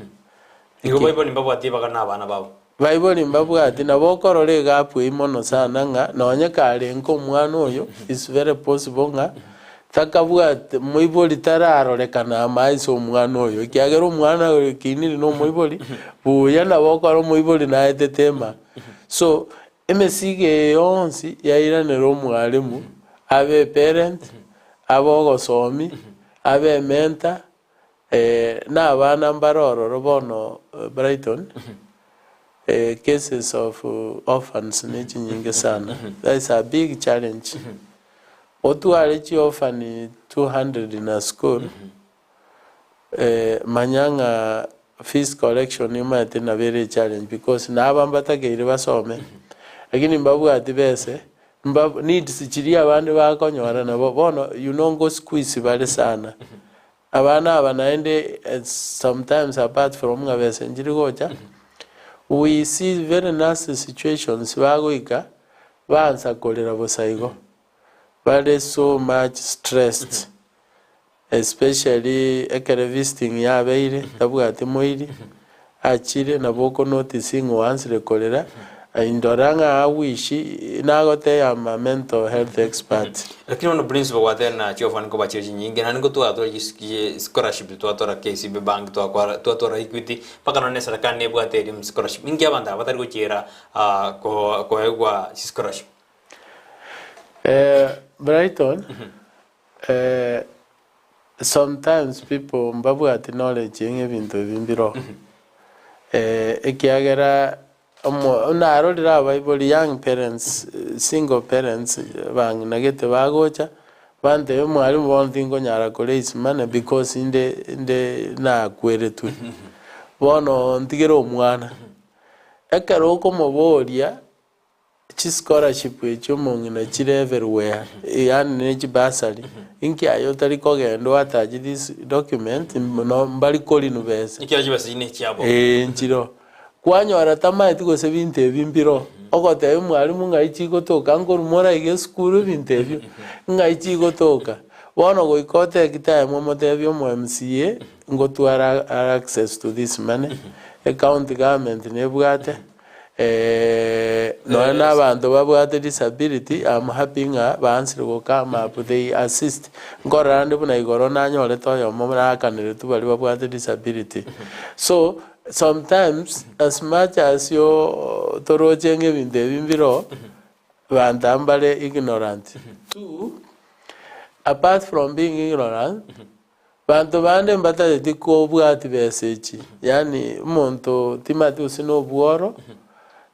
B: Igo baibori mbabwati ibaga nabana babo.
C: Baibori mbabwati, nabo okorora egapu eyio mono sana ng'a nonye karenge omwana oyo, it's very possible ng'a takabwate moibori tararorekana amaiso omwana oyo, ekiagera omwana oyo okinire na omoibori, buya nabo okora omoibori naetete ema. So, emesigo eye yonsi yairanera omwalimu, abe eparent, abe ogosomi, abe ementor, na abana mbare ororo bono Brighton, cases of orphans ne chinyinge sana, that is a big challenge. Otware chiorphan 200 in a school, manya ng'a fees collection omanyete nabo ere echallenge because naba mbatakeire basome, lakini mbabwati bese, mba needs chiria abande bakonyora nabo bono you know ngo squeeze bare sana. Abana aba naende sometimes apart from ng'a besa nchiri gocha, we see very nasty situations bagoika baansa korera bosa igo, bare so much stressed. Especially ekero visiting yabeire tabwati moiri, achire nabo oko notice ng'a oansire korera, indora ng'a awish nagotebia am a mental health expert.
B: Lakini bono principal gwatebire na chiofani nkoba chire chinyinge naende ngotwara tore scholarship twatwara KCB bank twakwara twatwara Equity mpaka nonye na eserekari nebwate elimu scholarship ninki abanto aba batari gochiera koegwa chischolarship?
C: Brighton, Sometimes people mbabwati knowledge ng'a ebinto ebi mbiroo. Ekiagera omo narorire abaibori young parents, single parents bang'ina gete bagocha, Bantebia omwalimu bono tinkonyara ko raise money because inde inde nakweretwe. Bono ntigere omwana. Ekero okomoboria chischolarship echio omong'ina chire everywhere, yaani ne chibursary, inki aye otari kogenda o attach this document no mbari korinu besa.
B: Ekiagera chibesa echi nechiabo.
C: Eeh nchiroo. Kwanyora tamaeti gose binto ebi mbiroo, ogotebia omwalimu ng'ai chigotoka nkorwa more iga esukuru ebinto ebio, ng'ai chigotoka. Bono goika otake time omotebie omo MCA ngotware access to this money, ecounty government nebwate, nonya na abanto babwate disability am happy ng'a baansire go come up they assist. Nkorora rende buna igoro nanyorete oyomo nakaneretwe baria babwate disability. So Sometimes as much as yo toroche ng'a ebinto ebi mbiroo, banto aba mbare ignorant. Two, apart from being ignorant, banto bande mbatageti kobwati besa echi, yaani omonto timanyeti gose na obworo,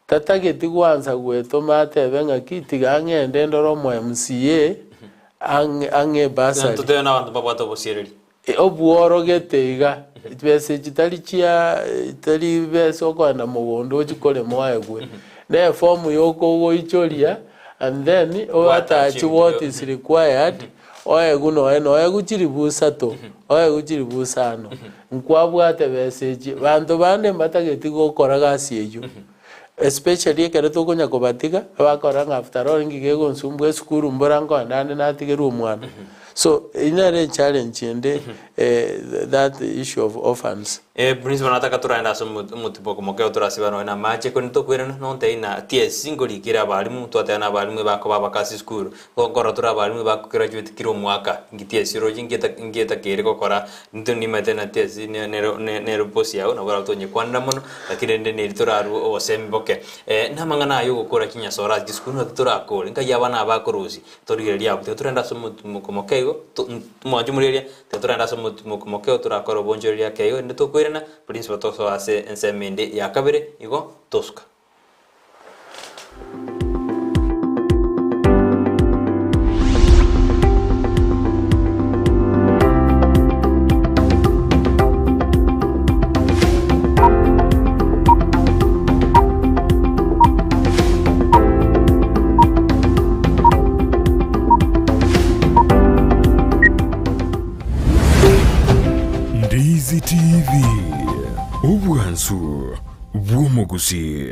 C: tatageti gwansa goetoma atebe ng'aki tiga ng'ende ndore omo MCA ang'e ang'e ebursary.
B: Totebe na abanto mbabwate obosiereri.
C: Obworogete iga, chibesa echi tari chia tari besa okoenda mogondo ochie korema oegwe, ne efomu yoka ogoichoria and then o attach what is required oegwe nonya noegwe chiribu isato, oegwe chiribu isano, nkwabwate besa echi. Banto bande mbatageti gokora gasi eywo, especially ekero tokonya kobatiga, bakora ng'a after all inki kegonsumbua esukuru mbora nkoenda ande natigerwe omwana. So eyio nere echallenge ende that issue of orphans.
B: Principal nataka toraende ase omotiboko moke torasiba nonya na amache korende tokoirana nontebie ng'a TSC nkorikere abalimu twateba na abalimu ebakoba abake ase esukuru nkorora tore abalimu ebakograduate kera omwaka inki TSC oroche inki etakeire gokora intwe nimanyete ng'a TSC nere nere boss yago nabo oratonye kwanera mono lakini rende neri torarue obosemi boke. Namang'ana aya ogokora chinyasore ase chisukuru naki torakore nkai abana aba bakorosia Torigereria abwo, tiga torende ase omotimoko moke igo, to mwanche omorigereria, tiga torende ase omotimoko moke igo torakore obonchoreria ake igo, erinde tokoirana, principal tosoa ase ensemo ende ya kabere, igo tosuka.
A: Ndizi TV, obwansu bw'omogusii.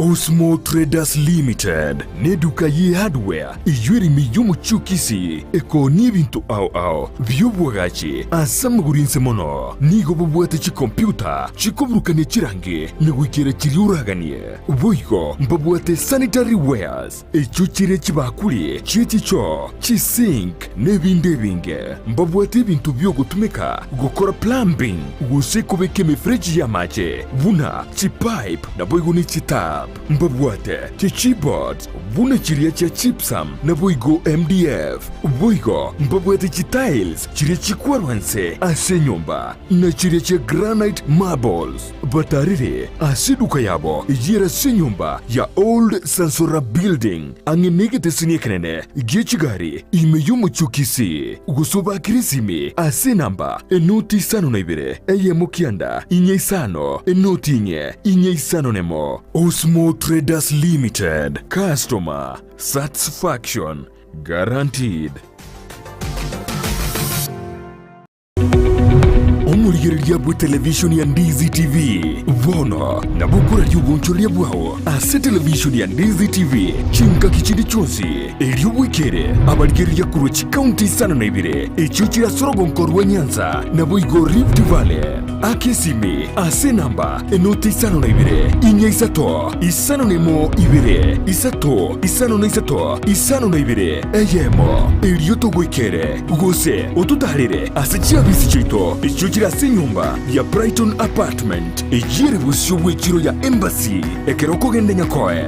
A: Osmo Traders Limited neduka ye hardware eyio ere ime y'omochie o Kisii ekoonia ebinto ao ao bi'obwagachi ase amagoro inse mono. Nigo bobwate chikompyuta chikoburukania chirangi na goikera chiria oraganie. Boigo mbabwate sanitary wares echio chire chibakuri chie chichoo, chisink na ebinde ebinge. Mbabwate ebinto bi'ogotumeka gokora plumbing gose kobeka emefereji y'amache buna chipipe naboigo ne chitap. Mbabwate chichipboards buna chiria chia gypsum naboigo MDF. Boigo mbabwate chitiles chiria chikwarwa nse ase enyomba na chiria chia granite marbles. Batarire ase eduka yabo eyio ere ase enyomba ya Old Sansora Building ang'e negeteseni ekenene gie chigari ime y'omochie o Kisii, gose obakire esimi ase enamba enoti isano na ibere eyemo kianda inye isano enoti inye inye isano nemo. Osmo Traders Limited, Customer Satisfaction Guaranteed. Omorigereria bw'etelevishoni ya Ndizi TV bono nabo okoraria obonchoreria bwao ase televishoni ya Ndizi TV chingaki chinde chionsi, erio bwekere abarigereria korwa chikaunti isano na ibere echio chire ase orogonko rwa Nyanza naboigo Rift Valley. Aka esimi ase enamba enoti isano na ibere, inya isato, isano na emo ibere, isato, isano na isato, isano na ibere, eyemo, erio togoikere, gose ototaarere ase chiabisi chiaito echio chire ase enyomba ya Brighton Apartment, eyio ere bosio bw'echiro ya Embassy, ekero okogenda Nyakoe.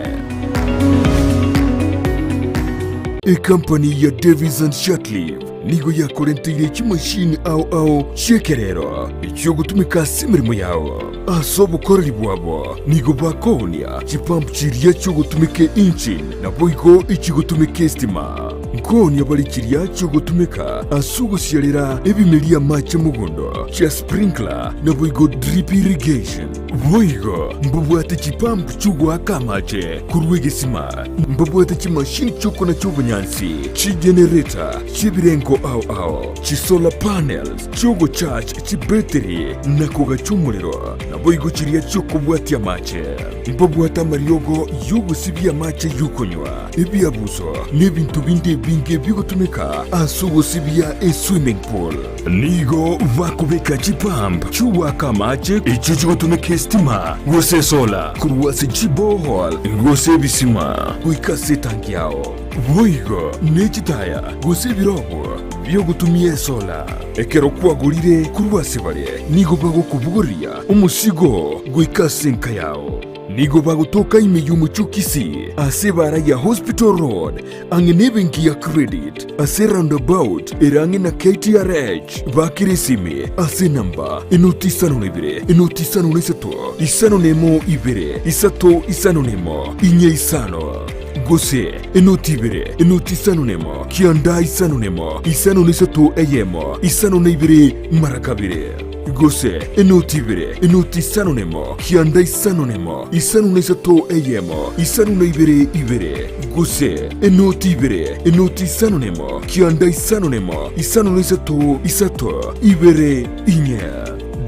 A: Ekampani ya Davis and Shirtliff. nigo yakorenteire chimashini ao ao chi'ekerero echiogotumeka ase emeremo yao. Ase obokoreri bwabo nigo bakoonia chipump chiria chiogotumeka engine naboigo echigotumeka estima. Nkoonia bare chiria chiogotumeka ase ogosiarera ebimeria amache mogondo chia sprinkler naboigo drip irrigation. Boigo mbabwate chipump chi'ogoaka amache korwa egesima, mbabwate chimashini chi'okonacha obonyansi, chigenerator chi'ebirengo ao ao, chisolar panels chi'ogocharge chibetiri na kogacha omorero, naboigo chiria chi'okobwatia amache. Mbabwate amariogo y'ogosibia amache y'okonywa, ebiabuso, na ebinto binde ebinge bigotumeka ase ogosibia eswimming pool. Nigo bakobeka chipump chi'ogoaka amache echio chigotumeka esitima gose esola korwa ase chiborehole gose ebisima goika ase etanki yao. Boigo ne chitaya gose ebirogo bi'ogotumia esola. Ekero kwagorire korwa ase bare, nigo bagokobogoria omosigo goika ase enka yao. Nigo bagotoka ime y'omochie o Kisii ase ebaara ya Hospital Road ang'e nebenki ya Credit ase roundabout ere ang'e na KTRH. Bakera esimi ase enamba enoti isano na ibere, enoti isano na isato, isano na emo ibere, isato isano na emo, inye isano, gose enoti ibere, enoti isano na emo, kianda isano na emo, isano na isato eyemo, isano na ibere mara kabere. Gose enoti ibere, enoti isano nemo, kianda isano nemo, isano na isato eyemo, isano na ibere ibere. Gose enoti ibere, enoti isano nemo, kianda isano nemo, isano na isato isato, ibere inye.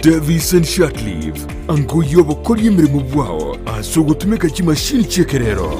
A: Davison Shatliff, ango y'obokoria emeremo bwao ase ogotumeka chimashini chi'ekerero.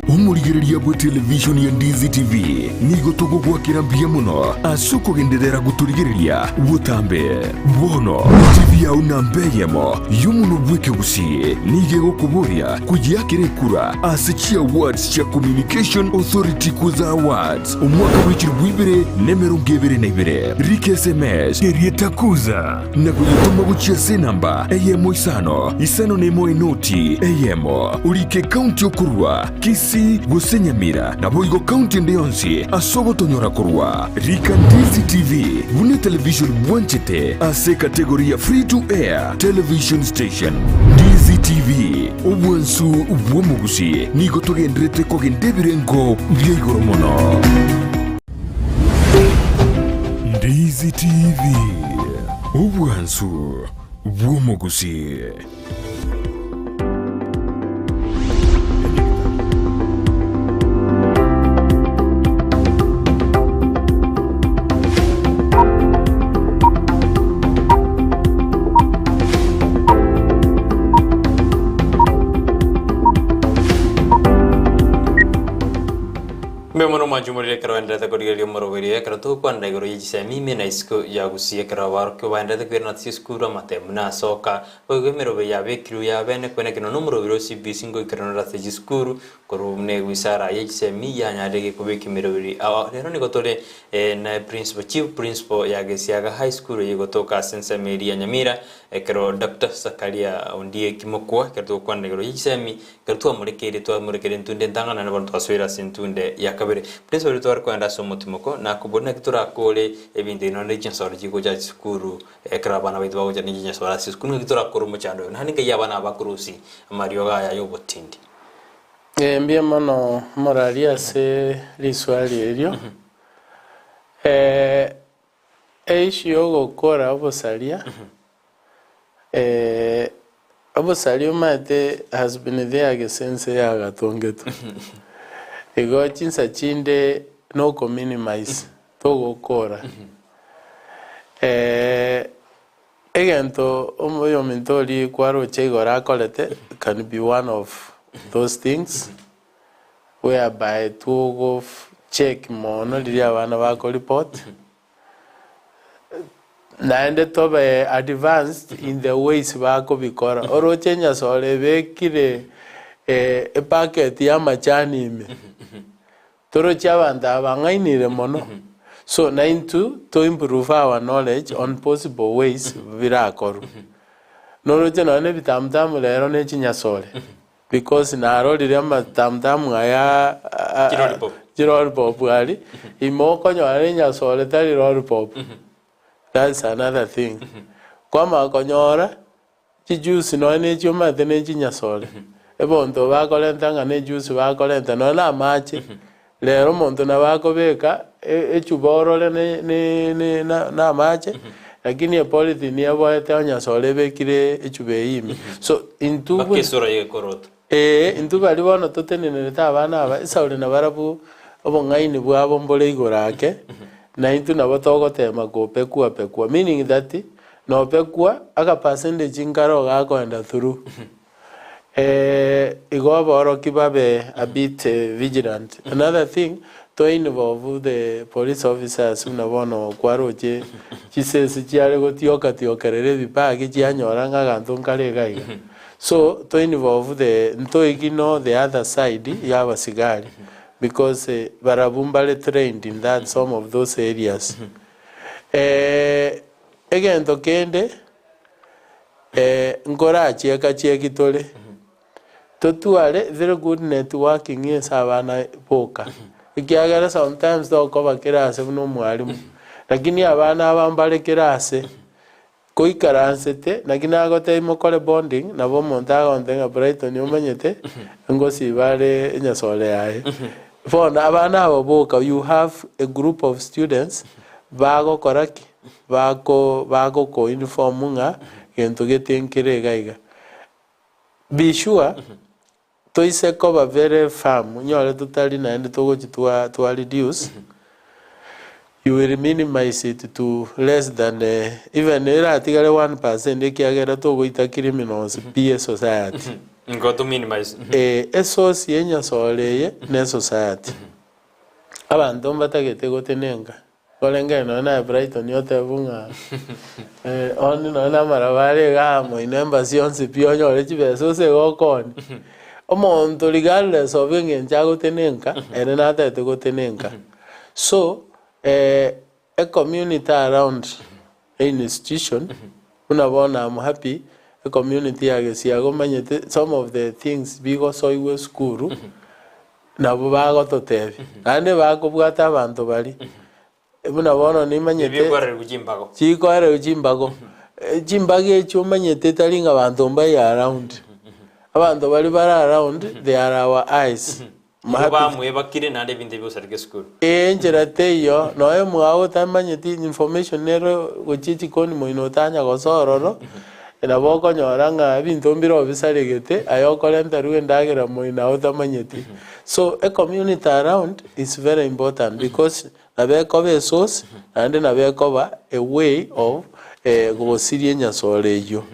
A: Omorigereria bwe television ya Ndizi TV nigo togogoakera mbuya mono ase okogenderera gotorigereria botambe. Bono TV yao namba eyemo y'omonwa bw'ekegusii nigo egokoboria koyeakera ekura ase chi awards chia Communication Authority Kuza Awards omwaka bwe chilifu ibere na emerongo ebere na ibere. Rika SMS erieta Kuza na koyetoma gochia ase enamba eyemo isano isano na emo enoti eyemo, orike ekaunti okorua, Kisii gose Nyamira, naboigo kaunti ende yonsi ase ogotonyora korwa. Rika Ndizi TV buna etelevision bwanchete ase ekategori ya Free to Air Television Station. Ndizi TV, obwansu bw'omogusii, nigo togenderete kogenda ebirengo bia igoro mono. Ndizi TV, obwansu bw'omogusii.
B: Mbuya mono mwanche omoriri ekero oenderete korigereria omoroberi oyo ekero togokwanera igoro ye chisemi ime na isiko ya gusii ekero abaorokia baenderete koirana ase chisukuru amatemu nasoka boigo emeroberi yabekirwe ya bene kwene kino nomoroberi o CBC ngoikeranera ase chisukuru korwa buna ewisara ye chisemi yanyarire kobeka emeroberi ao rero nigo tore na principal chief principal ya Gesiaga High School eye egotoka ase ensemo eria ya Nyamira ekero Doctor Zakaria Ondieki Mokua ekero togokwanera igoro ye chisemi Ekero twamorekeire, twamorekeire entunde entang'ani, na bono twasoire ase entunde ya kabere. Prince oria tware kogenda ase omotimoko, nakobori naki torakore ebinto ebi nonya ne chinsoro chigocha chisukuru, ekero abana baito bagocha ne chinyasore ase esukuru, naki torakore omochando oyo. Naende nkai abana aba bakorusia amariogo aya y'obotindi.
C: Ee, mbuya mono moraria ase riswali erio. Eissue yogokora obosaria, obosaria omanyete has been there gese ense yagatongetwe. Igo chinsa chinde noko minimize togokora. Egento oyominto oria kwaroche igoro akorete can be one of those things whereby togo check mono riria abana bako report. Naende tobe advanced in the ways bakobikora. Oroche enyasore ebekire ebucket ya amachani ime, toroche abanto aba bang'ainire mono. So naintwe to improve our knowledge on possible ways birakorwe. Noroche nonye na ebitamutamu rero ne chinyasore. Because narorire amatamutamu aya. a-
B: Chirolipop.
C: chirolipop aria, ime okonyora na enyasore tari lolipop, that's another thing. Kwamanya konyora, chijuice nonya na echio omanyete na echinyasore, ebonto bakorenta ng'a na ejuice bakorenta nonya na amache, rero omonto nabo akobeka e- echuba orore ne ne ne na na amache, lakini epolythene eboete onyasore ebekire echuba eywo ime. So intwe
B: Mpaka
C: buna
B: esura yekoroto.
C: Ee, intwe baria bono totenenerete abana aba, Esauli na barabwo obong'aini bwabo mbore igoro ake, na intwe nabo togoteema kopekua-pekua, meaning that nopekua aka percentage nkaro gakoenda through. Igo aborokia babe a bit vigilant. Another thing, to involve the police officers buna bono kwaroche chisese chiare gotioka-tiokerera ebibagi chianyora ng'a aganto nkare iga iga. So to involve the ntoignore the other side ya abasigari because barabwo mbare trained in that some of those areas. Egento kende nkorachieka chieki tore, totware very good networking ase abana boka, ekiagera sometimes tokoba kera ase buna omwalimu, lakini abana aba mbare kera ase. Koikaransete, naki nagotebia mokore bonding, nabo omonto agontebia ng'a Brighton omanyete, ngosiba are enyasore yaye. Bono abana aba boka you have a group of students bagokora ki? Bako bagoko inform ng'a gento gete nkere iga iga. Be sure, toise koba very firm, onyore totari naende togochi twa twa reduce, you will minimize it to less than even eratigare 1% ekiagera togoita criminals pi esociety.
B: Nigo to minimize.
C: Eh, esource ya enyasore eye ne esociety. Abanto mbatagete gotenenka. Koreng'ana nonya naye Brighton otebe ng'a onde nonya na amaraba are igaa moino embassy yonsi pi onyore chibesa ase iga okoonia. Omonto regardless of eng'encho agotenenka, ere natagete gotenenka. So, ecommunity around einstitution, buna bono am happy, ecommunity ya Gesiaga omanyete some of the things bigosoigwa esukuru, Nabo bagototebia, naende bakobwata abanto baria, buna bono nimanyete
B: Ebikwarerigwe chimbago.
C: chikwarerigwe chimbago. Chimbago echio omanyete tari ng'a banto mbai around. Abanto baria bare around, they are our eyes.
B: Nigo bamwebakire naende ebinto ebi gosareka esukuru.
C: Ee, enchera teiyo, nonya omwao otamanyeti information nere gochia echikoni moino otanya gosoa ororo, Nabo okonyora ng'a ebinto mbire obisaregete, aye okorenterwa endagera moino aye otamanyeti. So a community around is very important because nabo ekoba esource naende nabo ekoba a way of gosiria enyasore eyio.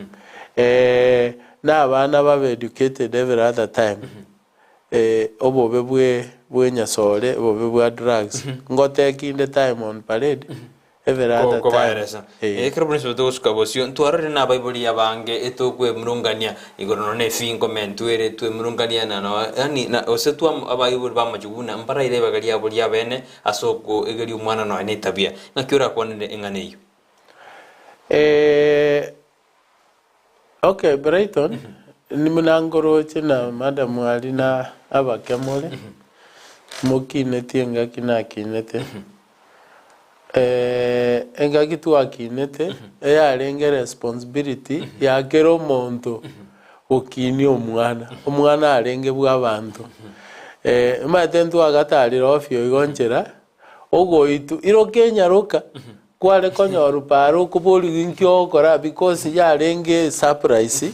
C: Na abana babe educated every other time, obobe bwe bwenyasore, obobe bwa drugs, ngotekinde time on parade. Every other time.
B: Kobaeresa.
C: Eh.
B: Ekero buna ase togosuka bosio, ntwarore na abaibori abange etokwemurungania igoro nonya na efingo entwere twemurungania na no yaani na gose twa abaibori bamachigwa buna mbaraire ribaga riabo riabene ase okoegeria omwana nonya na etabia. Ng'aki orakwanere eng'ana eyio?
C: Eh, okay Brighton, buna nkoroche na madam aria na abake more, mokinetie engaki nakinete. Engaki twakinete, eyarenge responsibility ya kera omonto gokinia omwana, omwana arenge bwa abanto. Omanyete ntwagatarire ofio igo nchera, ogoitwa, iroka enyaroka, kware konyorwa paaro okoborigwa inki ogokora because yarenge esurprise,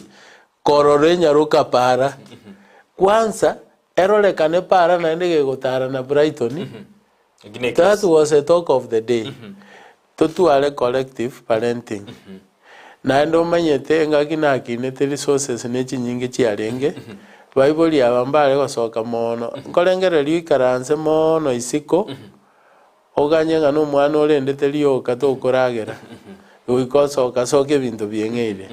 C: korora enyaroka paara. Kwanza, erorekane paara naende gegotara na Brighton, That was a talk of the day. Totware collective parenting. Naende omanyete engaki nakinete resources ne chinyinge chiarenge, baibori aba mbare gosoka moono, nkorengereria oikaranse moono isiko, oganye ng'a nomwana orendete rioka tokoragera, goika osoka soka ebinto bieng'eire.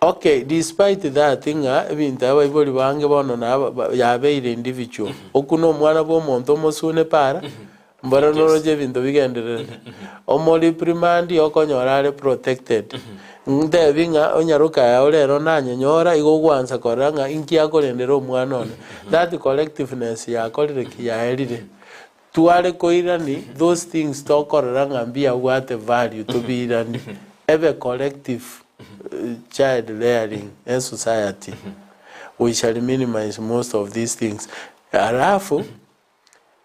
C: Okay, despite that ng'a ebinto abaibori bange bono naba yabeire individual, okwo na omwana bwa omonto omosune para, mbora noroche ebinto bigendererete. Omo reprimand okonyora are protected. Ntebi ng'a onyaroke aya ore ero nanyenyora igo ogwansa korora ng'a inki akorendera omwana one. That collectiveness yakorire ki? Yaerire. Tware koirani those things tokorora ng'a mbiabwate value tobiirani ebe collective child rearing esociety we shall minimize most of these things. Alafu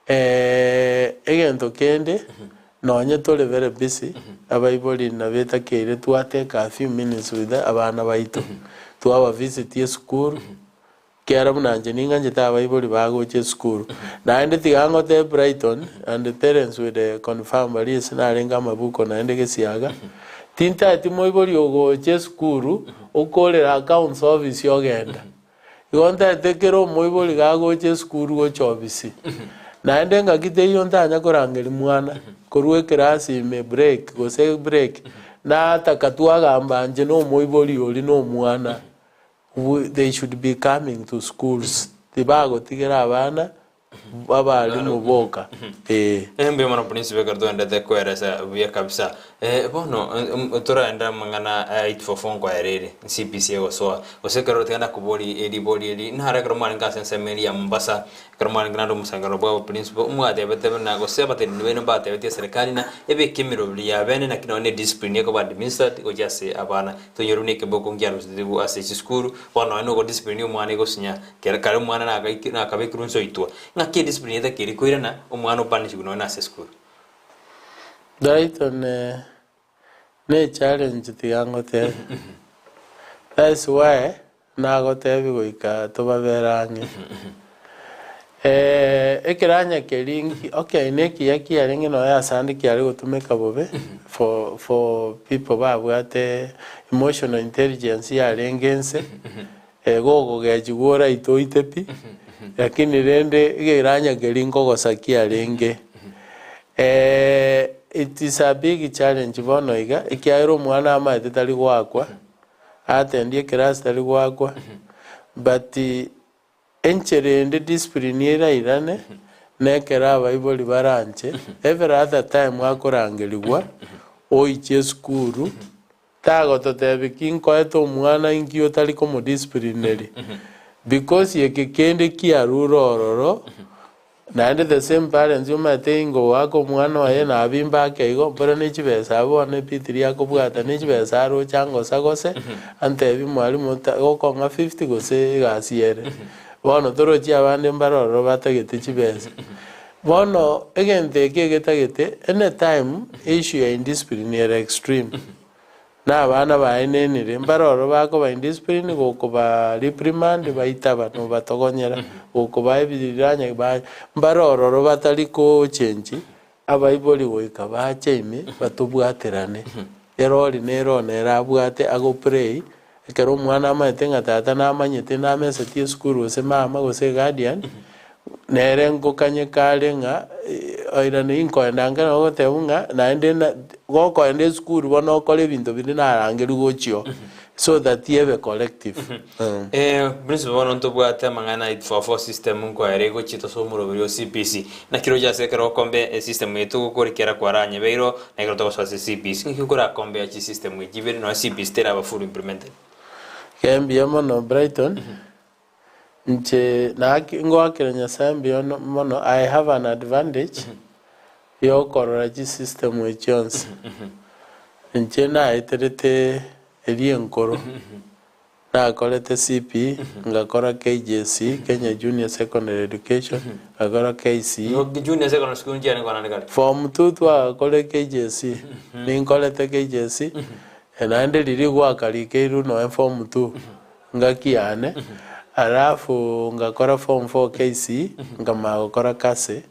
C: egento kende nonye tore very busy abaibori nabetakeire twa take a few minutes with abana baito twaba visit esukuru Ekiagera buna inche ning'anchete abaibori bagocha esukuru. Naende tiga ngotebe Brighton and the parents will confirm baria ase narenge amabuko naende gesiaga, tintaeti moibori ogocha esukuru okorera accounts office ogenda. Igo ntaete kera omoibori gagocha esukuru gocha ofisi. Naende ngaki teiyo ntanya korangeria mwana korwa ekerasi ime break gose break, nataka twagamba inche na omoibori oria na omwana. They should be coming to schools tibagotigera abana abalimu boka ee.
B: Mbuya mono Prince Baker toendete koeresa buya kabisa. Eh, bono toraende amang'ana a 844 nkoera ere CBC egosoa gose ekero tiga nakobori ribori eri naro ekero mwarenge ase ensemo eria ya Mombasa Ekero mwarenge naende omosangerero bw'abaprinsipal, mwatebete buna gose abateneneri baino mbatebetie eserekari ng'a ebeke emeroberi ya bene naki nonya ne discipline ekoba administered gochia ase abana. Tonyore buna ekeboko nkiarusetigwe ase chisukuru, bono nonya na ogodiscipline omwana egosinya kere kare omwana nagaiki nakabekirwe inse oitwa. Ng'aki ediscipline etakeire koirana omwana opanishigwe nonya na ase esukuru?
C: Brighton ne challenge tiga ngotebe. That's why Nagotebi goika tobabere ang'e. Ekeranya keria nki okay nekiya kiarenge nonya asande kiare gotumeka bobe for for people babwate emotional intelligence yarenge nse, gogogechigwa oraite oite pi, lakini rende ekeranya keria nkogosa kiarenge. It is a big challenge bono iga, ekiagera omwana amaete tari goakwa. Atendie ekerasi tari goakwa, but enchera ende discipline erairane, nekero abaibori baranche, every other time akorangerigwa, oiche esukuru, tagototebia ki nkoete omwana inki otari komodisciplineri, because eke kende kiarure ororo. Naende the same parents omanyete ingo goaka omwana oye nabimba ake igo mbora ne chibesa abwo bono epitiri akobwata ne chibesa aroche angosa gose antebi mwalimu ta gokong'a fifty gose egasi ere. Bono torochi abande mbare ororo batagete chibesa. Bono egento eke egetagete anytime issue ya indiscipline ere extreme. Na abana baye nenire, mbare ororo bakoba indiscipline gokoba reprimand baitaba nobatogonyera, gokobaa ebiriranya ba mbare ororo batari kochenchi abaibori goika bache ime batobwaterane. Erori nere one ere abwate ago pray, ekero omwana amaete ng'a tata namanyete nameseti esukuru gose mama gose eguardian, Nere ngokanyeka are ng'a oirane inkoenda ange nabo ogoteba ng'a naende na gokoenda esukuru bono okore ebinto binde narangerwe gochia oo so that ebe collective.
B: Principal bono ntobwate amang'ana 844 system nkoera egochia tose omoroberi o CBC. Naki roche ase ekero okombe esystem eye togokora ekiara kwaranyebe na ekero togosoa ase CBC. Ng'aki okorakombea chisystem echi ibere nonya CBC teraba fully implemented.
C: Mbuya mono Brighton. Inche naki ngoakera Nyasae mbuya mono, I have an advantage yokorora chisystem echi chionsi. Inche naeterete eria enkoro, nakorete CPE, ngakora KJSE, Kenya Junior Secondary Education, ngakora KCE.
B: Junior secondary school nchiarenge kwana kare?
C: Form two twagakorire KJSE, ninkorete KJSE, naende riria gwakarikeirwe nonya form two. Ngaki yane, alafu ngakora form four KCE, nkamanya gokora KASE,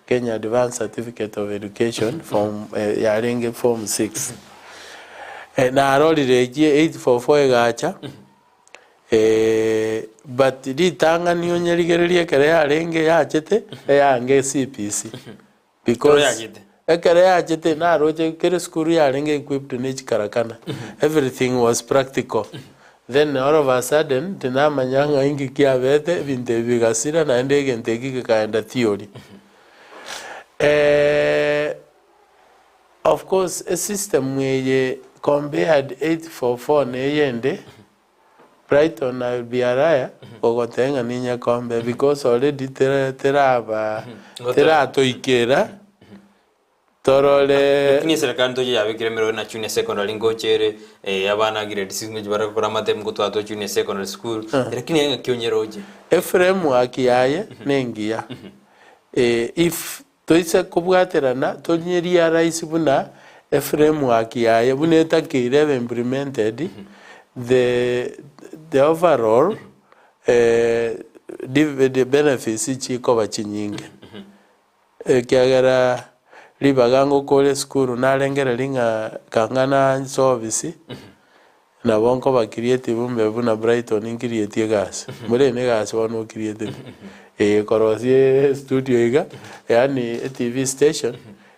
C: Kenya Advanced Certificate of Education, form yarenge form six. Narorire echi 844 egacha, but ritang'ani onyerigererie ekero yarenge yachete, eyange CBC.
B: Ekero
C: Because
B: yachete.
C: ekero yachete naroche kera esukuru yarenge equipped ne chikarakana, everything was practical. Then all of a sudden tinamanya ng'a inki kiabete ebinto ebi bigasira naende egento eki gekaenda theory. Of course esystem eye. Compared 844 na eyende, Brighton I will be a liar gogotebia ng'a ninye compare because already tera teraba teratoikera torore.
B: Lakini eserekari ntoche yabekire emerogo na junior secondary ngocha ere eh, abana grade six ngochi bare gokora amatemu ngotwara to junior secondary school lakini aye ng'aki onyeroche.
C: Eframework yaye nengiya eh, if Toise kobwaterana tonye realize buna eframework yaye buna etakeire ebe implemented, the the overall the benefits chikoba chinyinge. Ekiagera ribaga ngokora esukuru narengereria ng'a kang'ana nse ofisi, Nabo nkoba creative mbe buna Brighton nkirieti egasi. Mbore ne egasi bono okirietete. Eh korosia estudio iga, yaani etv station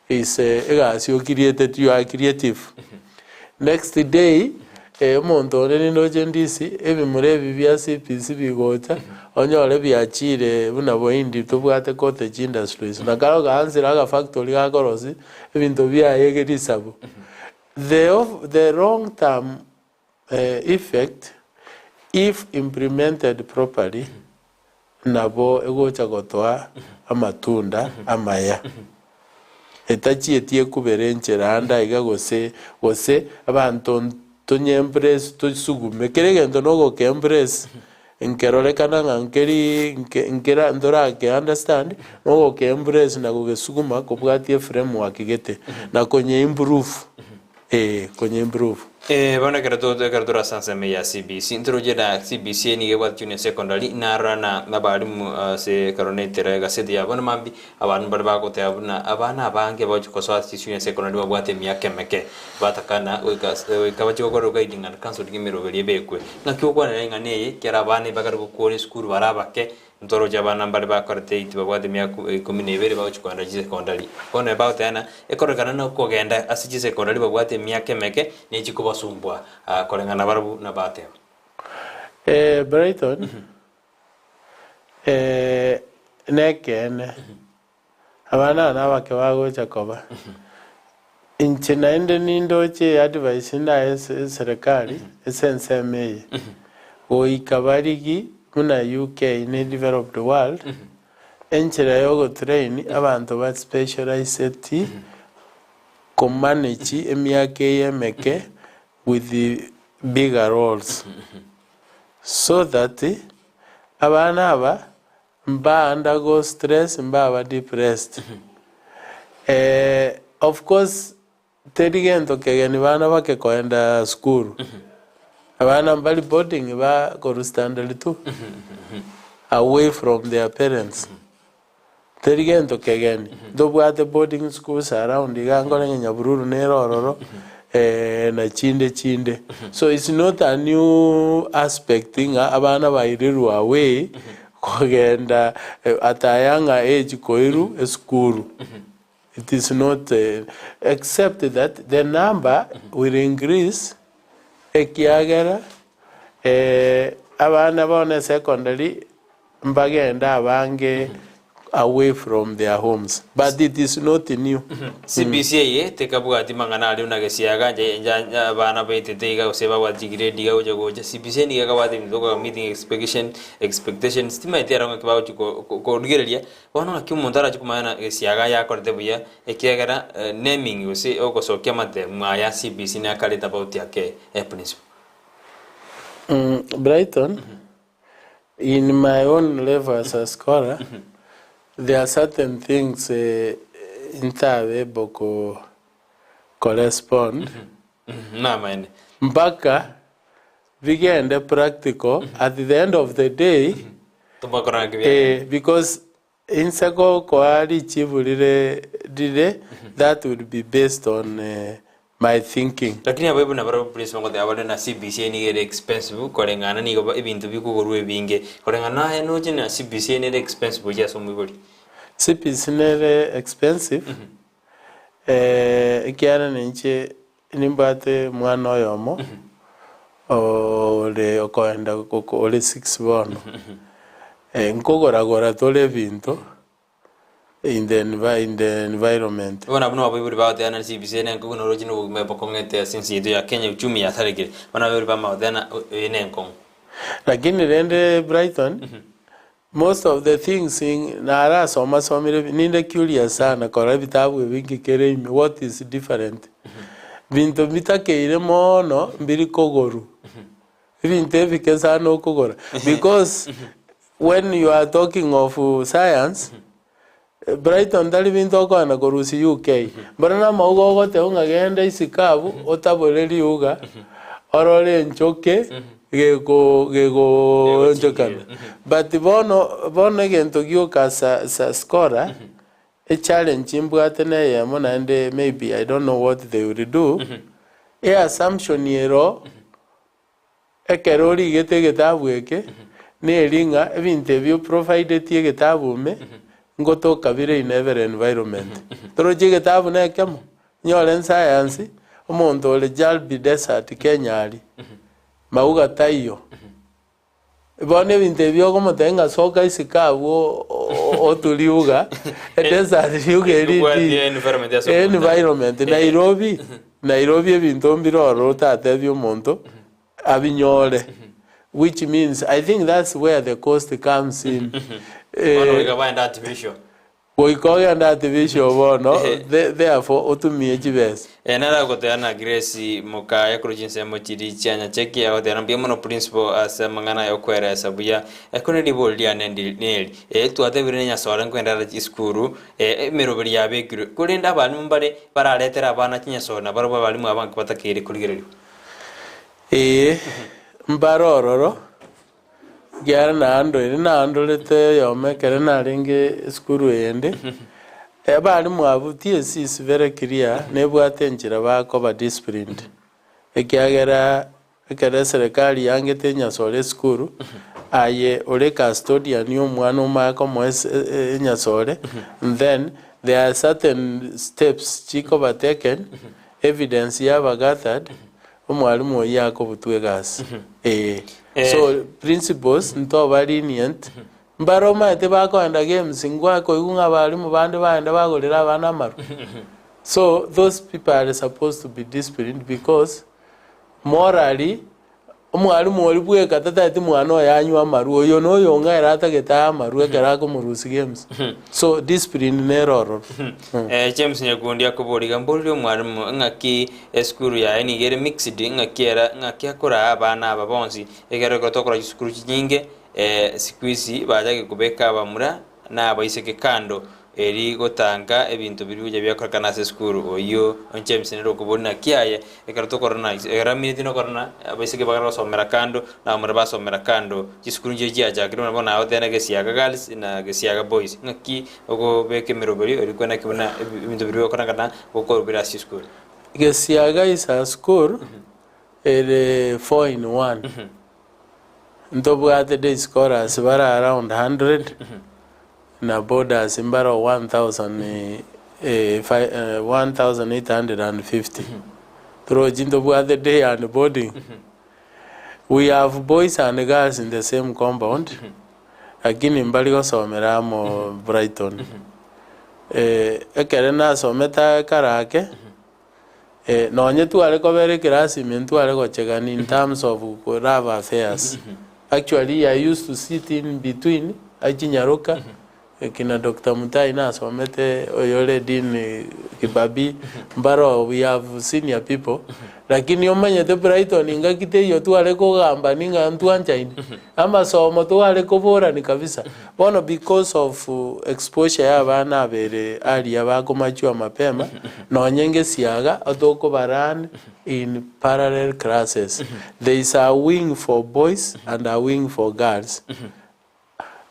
C: is egasi okirieteti you are creative. Next day, omonto onde nindoche ndisi, ebimura ebi bia CPC bigocha, onyore biachire buna bohindi tobwate cottage industries. Na kare ogaansire agafactory gakorosia ebinto biaye risabu. The of the long term effect if implemented properly nabo egocha gotoa amatunda amaya. Etachieti ekubere enchera ande aiga gose gose abanto tonye embrace tosugume kera egento nogoke embrace nkerorekana ng'a nkeri nke nkera ntorake understand nogoke embrace na gogesuguma kobwatia eframework gete na konye improve eh konye improve.
B: Eh, bono ekero to ekero tore ase ensemo ya CBC, ntoroche na CBC eye nigo ebwate junior secondary, narora na abalimu ase ekero naetera egaseti ya bono mambia, Abanto baria bagoteba buna abana abange bagochia kosoa ase chisukuru secondary babwate emiaka emeke, batakana goika ase goika bachie gokorerwa guiding and counseling emeroberi ebekwe. Ng'aki gokwanera eng'ana eye ekero abana ebakare gokora esukuru bare abake, ntoroche abana mbare bakorete eight babwate emiaka ikomi na ebere bagochia kogenda chisecondary. Bono bagoteba ng'a ekororekana na okogenda ase chisecondary babwate emiaka emeke nechi kobasumbua koreng'ana barabwo nabateba.
C: Brighton. Nekeene, abana aba nabake bagocha koba. Inche naende nindoche eadvice ndae ase eserekari ase ensemo eye, goika barigi buna UK ne developed world, enchera ya ogotrain abanto ba specialiseti komanage emiaka eye emeke with bigger roles. So that abana aba mba undergo stress mbaba depressed. Of course teri gento kegeni bana bake koenda sukuru. Abana mbari boarding ba korwa standard two away from their parents. Teri gento kegeni. Ntobwate boarding schools around iga nkore ng'a Nyabururu nere ororo na chinde chinde. So it's not a new aspect ng'a abana bairirwe away kogenda at a younger age koirwa esukuru. It is not except that the number will increase ekiagera abana bono esecondary Mbagende abange away from their homes but it is not new.
B: CBC eye tekabwati mang'ana aria buna gesiaga nja nja abana baetete iga gose babwate chigrade iga gocha gocha CBC nigo ekabwate ebinto tokoga meeting expectation expectations timaeti aro ng'aki bagochi ko ko korigereria bono ng'aki omonto arachi komanya na gesiaga yakorete buya ekiagera naming gose ogosokia amatemu aya CBC nakare tofauti ake eprinciple.
C: Brighton. In my own level as a scholar, there are certain things ntabe able ko correspond
B: Namaene.
C: mpaka bigende practical at the end of the day
B: Tobakorana ki
C: eh, because Inse gokoa richibu rire rire that would be based on my thinking.
B: Lakini abaibori nabarabwo please bagoteba bare na CBC nigo ere expensive koreng'ana nigo ba ebinto bikogorwa ebinge koreng'ana aye noche na CBC nere expensive gochia ase omoibori.
C: CBC nere expensive ekiagera ninche nimbwate omwana oyomo ore okoenda ore six bono, nkogora gora tore ebinto. In the in the environment.
B: Bono abwo nabaibori bagoteana chibisa ere enkong'u na oroche nobogima bokong'ete ase ense yaito ya Kenya uchumi yasarekire. Bono abaibori bamagoteana eye nenkong'u.
C: Lakini rende Brighton, most of the things narasoma somire ninde curious sana korora ebitabu ebi nki kere ime, what is different. Binto bitakeire mono mbiri kogoru, ebinto ebike sana okogora because When you are talking of science, Brighton tari binto okoenda korusia UK. Mboro namauga ogoteba ng'a genda isiko abwo otabore riuga orore enchoke geko gegoonchokana. But bono bono egento gioka sa sa scholar, echallenge mbwate neyemo naende maybe I don't know what they will do, eassumption ero Ekero origete egetabu eke, neri ng'a ebinto ebi oprovidetie egetabu ime, ngotoka bire in every environment. Toroche egetabu na ekemo, nyore ensayansi, omonto ore Jalbi Desert Kenya aria, mauga taiyo. Bono ebinto ebi okomotebia ng'a soka isiko abwo otwe riuga, edesert riuga eri
B: Ekobwatia
C: ri
B: environment ase omonto.
C: environment. Nairobi, Nairobi ebinto mbire ororo otatebie omonto abinyore, which means I think that's where the cost comes in.
B: Bono goika baende artificial.
C: Goika ogende artificial bono, therefore otumie chibesa.
B: Ere nere agoteba na Grace mokaye korwa chinsemo chiria chia Nyacheki agoteba mbuya mono principal ase amang'ana aya okweresa buya ekero ribori riane neri ee twatebire ne Nyasore nkoenderera chisukuru emeroberi yabekirwe korende abalimu mbare bararetere abana chinyasore nabarabwo abalimu aba nki batakeire korigereriwa.
C: Ee, mbare ororo, Ekiagera naandoire, naandorete oyomo ekero narenge esukuru eyende, abalimu abwo TSC is very clear, nebwate enchera bakoba disciplined, ekiagera ekero eserekari yangete enyasore esukuru, aye ore custodian ya omwana omanye komoa ese enyasore, then there are certain steps chikoba taken, evidence yaba gathered, Omwalimu oyio akobutwa egasi ee. So principals ntoba lenient, mbare omanyete bakoenda games ngwakoigwa ng'a abalimu bande bagenda bagorera abana amarwa. So those people are supposed to be disciplined because morally omwalimu oria bweka tatageti mwana oye anywe amarwa, oyo na oyonga ere atagete aye amarwa ekero akomorusia games. So discipline nere ororo.
B: James Nyakundi akoboria iga, Mborie omwalimu ng'aki Esukuru yaye nigo ere mixed, ng'aki era ng'aki akoraa abana aba bonsi, ekero ekero tokora chisukuru chinyinge siku hizi bachake kobeka abamura na abaiseke kando eri gotanga ebinto biria gocha biakorekana ase esukuru. Oyio James nere okoboria naki aye ekero tokorora ekero amineti nokorora abaiseke bagare gosomera kando na abamura basomera kando, chisukuru nchiria chiachakire buna bono agoteba Gesiaga girls na Gesiaga boys, ng'aki okobeka emeroberio erio kwenaki buna ebinto biria bigokorekana gokorwa ase chisukuru.
C: Gesiaga is a school ere four in one. Ntobwate day scholars bare around hundred na boarders mbare 1850. Torochi ntobwate day and boarding. We have boys and girls in the same compound lakini mbari gosomera amo Brighton. Ekere nasomete karake, nonye tware kobera ekerasi ime ntware gochegania in terms of love affairs. Actually I used to sit in between achinyaroka kina Doctor Mutai nasomete oyore Dean Kibabii mbaro we have senior people lakini omanyete Brighton ngaki teiyo tware kogambani ng'a ntwanchaine amasomo tware koborani kabisa bono because of exposure ya abana aba ere aria bakomachua mapema nonye ngesiaga otokoba run in parallel classes there is a wing for boys and a wing for girls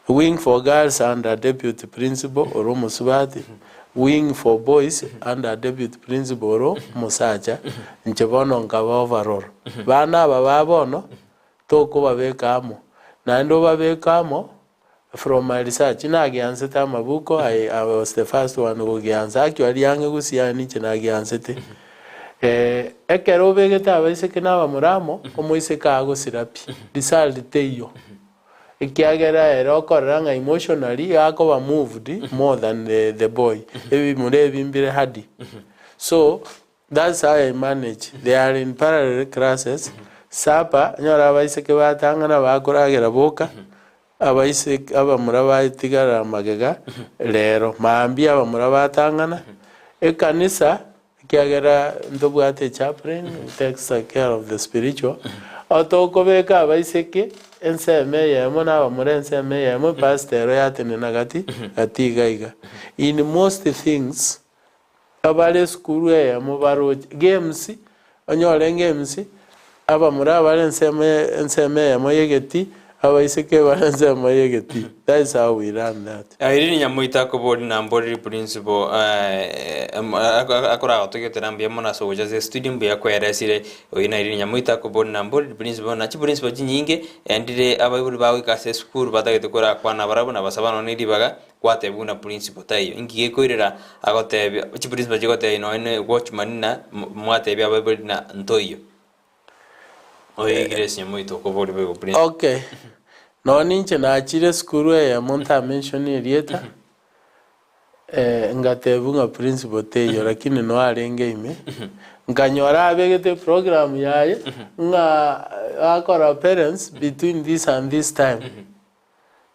C: Wing for girls under deputy principal ore omosubati, wing for boys under deputy principal ore omosacha, inche bono nkaba overall. Bana aba ba bono, tokobabeka amo, naende obabeke amo, from my research, nagiansete amabuko, I, I was the first one gogiansa, actually ang'e gusii aye ninche nagiansete. Ekero obegete abaiseke na abamura amo, omoiseke agosira pi, result teiyo. Ekiagera ere okorora ng'a emotionally iga akoba moved more than the the boy, ebimura ebi mbire hardy. So, that's how I manage, they are in parallel classes, supper, onyore abaiseke batang'ana bakoragera boka, abaiseke abamura batigara magega rero, mambia abamura batang'ana, ekanisa Ekiagera ntobwate echaplain who takes care of the spiritual, otokobeka abaiseke ensemo eyemo na abamura ensemo eyemo, epastor ero yatenena gati gati iga iga. In most things, abare esukuru eyemo baroche, games, onyore games, abamura abare ensemo ensemo eyemo ya egetii, abaiseke bare ensemo ya egetii. That is how we run that.
B: Irene Nyamoita akoboria na mboreri principal akoragotogetera mbuya mono ase ogocha ase estudio mbuya kweresire. Oyio na Irene Nyamoita akoboria na mboreri principal na chiprincipal chinyinge ndire abaibori bagoika ase esukuru batagete korakwana barabwo nabasaba nonye ribaga gwatebia buna principal taiyo. Inki gekoirera agotebia chiprincipal chigotebia nonye ne watchman na mwatebia abaibori na ntoiyo. Oyo Grace Nyamoita okoboria boigo principal.
C: Okay, nonye ninche nachire esukuru eyemo ntamention erieta, ngatebiwa ng'a principal teiyo lakini no arenge ime, nkanyora abegete eprogram yaye ng'a akora parents between this and this time.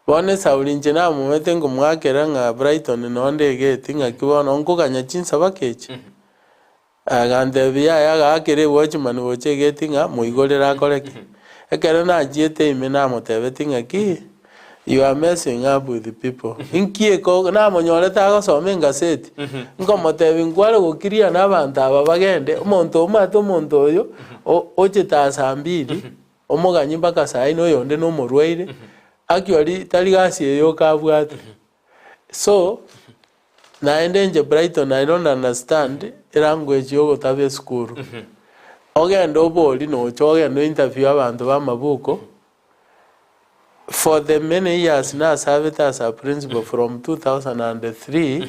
C: Bono Sauli inche namomanyete nkomoakera ng'a Brighton noo ndegeti ng'aki bono nkoganya chinsabaka echi. Agantebia, Yaya, agaakera ewatchman gocha egeti ng'a moigorere akore ki? Ekero nachiete ime namotebetie ng'a ki? You are messing up with people. Inki eko namonyorete agosoma engaseti, nkomotebia nkware gokiria na abanto aba bagende, omonto omanyete omonto oyo o- ochete aa saa mbiri, omoganyie mpaka saa ine oyonde na omorwaire, actually tari gasi eye yoka abwate. So, Naende inche Brighton I don't understand elanguage yogotaba esukuru. Ogende obori noche ogende o interview abanto ba amabuko, for the many years nasabete as a principal from 2003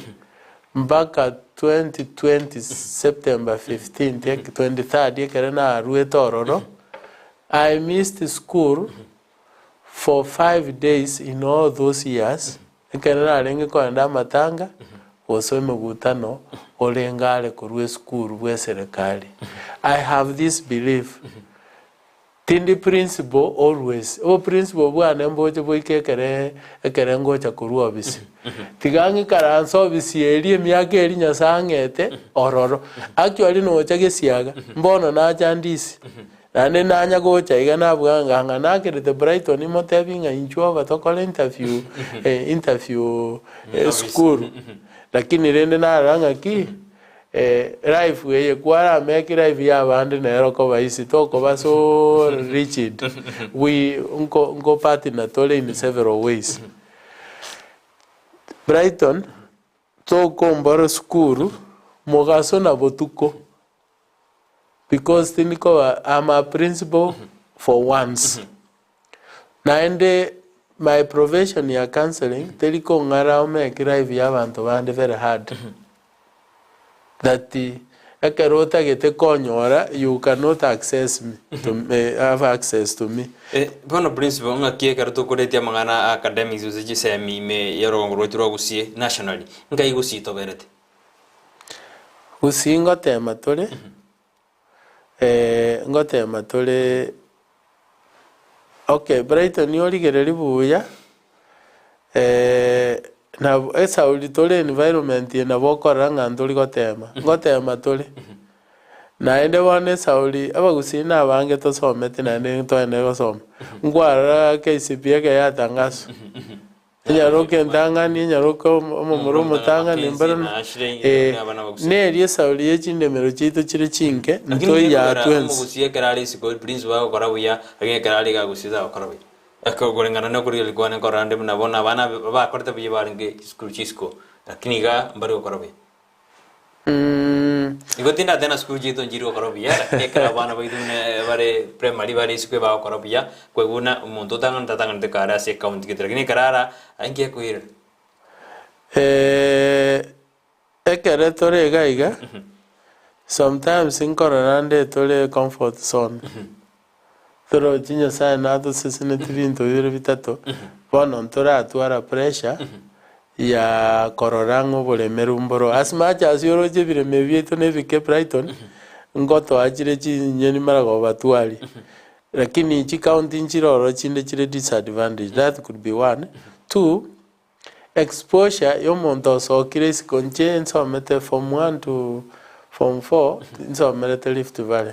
C: mpaka 2020 September 15th 23rd ekere naruete ororo, I missed school for 5 days in all those years. Ekero narenge kogenda amatanga, gose emegutano, orenge are korwa esukuru bw'eserekari. I have this belief, tindi principal always, oboprinciple bwane mboche boike ekere ekere ngocha korwa obisi. Tiga ng'ikaranse obisi eria emiaka eria Nyasae ang'ete ororo. Actually nocha gesiaga, mbono nacha ndisi. Naende nanya gocha iga nabua ng'a ng'a nakerete Brighton motebie ng'a inchuo aba tokore interview eh, interview esukuru. Lakini rende narora ng'aki life eye kwarameke life ya abande nero okoba easy tokoba so rigid we nko nko partner tore in several ways. Brighton tokombora esukuru mogaso na botuko. Because tindi koba am a principal for once. Naende my profession ya counseling teri kong'ara omeke life ya abanto bande very hard. That ekero otagete konyora you cannot access me to have access to me.
B: Bono principal ng'aki ekero tokoretia amang'ana a academics gose chisemi ime ya orogongo rwaito rwa Gusii nationally, nkai Gusii toberete?
C: Gusii ngotema tore, ngotema tore okay Brighton origereria buya, nabo esauri tore environment eye nabo okorora ng'a ntori gotema, ngotema tore. Naende bono esauri abagusii na abange tosometi naende ntogende gosoma, nkwarora KCPE ekero yatangaswa. Enyaroke entang'ani, enyaroke omomura omotang'ani, mbare eh, neri esauri ye chindemero chiaito chire chinke,
B: Lakini
C: ntoiyaa
B: gekogera
C: twensi.
B: omogusia ekero are isiko prince bagokora buya, lakini ekero are iga agusia tagokora buya. Eke koreng'ana na okorigereria kwane nkorora nde buna bono abana bakorete buya barenge chisukuru chia isiko, lakini iga mbari gokora buya. Igo tindateba na sukuru chiaito nchiri gokora buya, lakini ekero abana baito buna bare primary bare isiko ebagokora buya, kwaigwa buna omonto otang'anete atang'anete kare ase ecounty gete, lakini ekero ara inki ekoirera?
C: Ekere tore iga iga, sometimes nkorora nde tore comfort zone. Torochi Nyasaye natoseseneti binto bibere bitato, bono ntoratwara pressure ya korora ng'a oboremeru mboro. As much as oroche ebiremo ebi biaito na ebike Brighton, ngotoa chire chinyeni mara gobatwari. Lakini chicounty nchire ororo chinde chire disadvantaged, that could be one. Two, exposure ya omonto osokire isiko, inche nsomete form one to form four, nsomerete Rift Valley.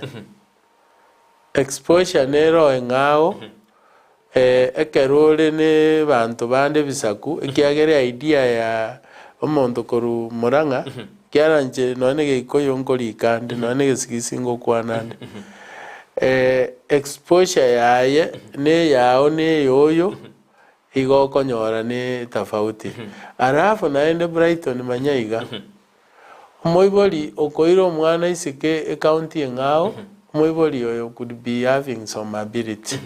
C: Exposure nero eng'ao, ekero ore na abanto bande ebisaku, ekiagera idea ya omonto korwa Murang'a, ekiagera inche nonye na egekuyu nkorika nde, nonye na egesigisi ngokwana nde, exposure yaye na eyao na eya oyo, igo okonyora ne tofauti. Alafu naende Brighton manya iga. Omoibori okoira omwana isiko ecounty eng'ao, omoibori oyo could be having some ability.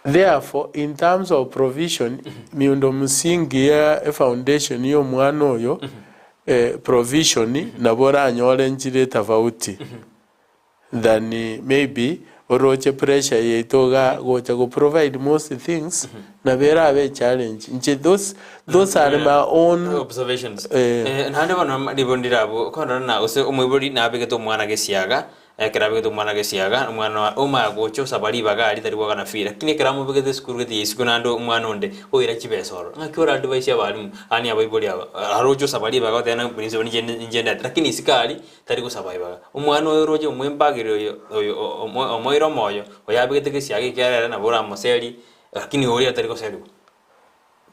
C: Therefore, in terms of provision, miundo msingi ya efoundation ya omwana oyo, provision nabo oranyore nchire tofauti. Than maybe oroche pressure yaito iga gocha go provide most things nabo erabe echallenge inche those those are my own
B: Observations.
C: Eh.
B: Eh, naende bono ribo ndire abwo okondora na gose omoibori nabegete omwana gesiaga, ekero abegete omwana gesiaga, omwana omanya gocha osaba ribaga aria tari goakana fee, lakini ekero amobegete esukuru gete ya isiko naende omwana onde oira chibesa ororo. Ng'aki ora advise abalimu yaani abaibori aba, aroche osaba ribaga oteba ng'a principal ninche ninche ndete, lakini isiko aria Tari gosaba ibaga. Omwana oyo oroche omwembagere oyo oyo omoire omoyo, oyo abegete gesiaga ekiagera ere nabo oramoserie, lakini oria tari goserigwa.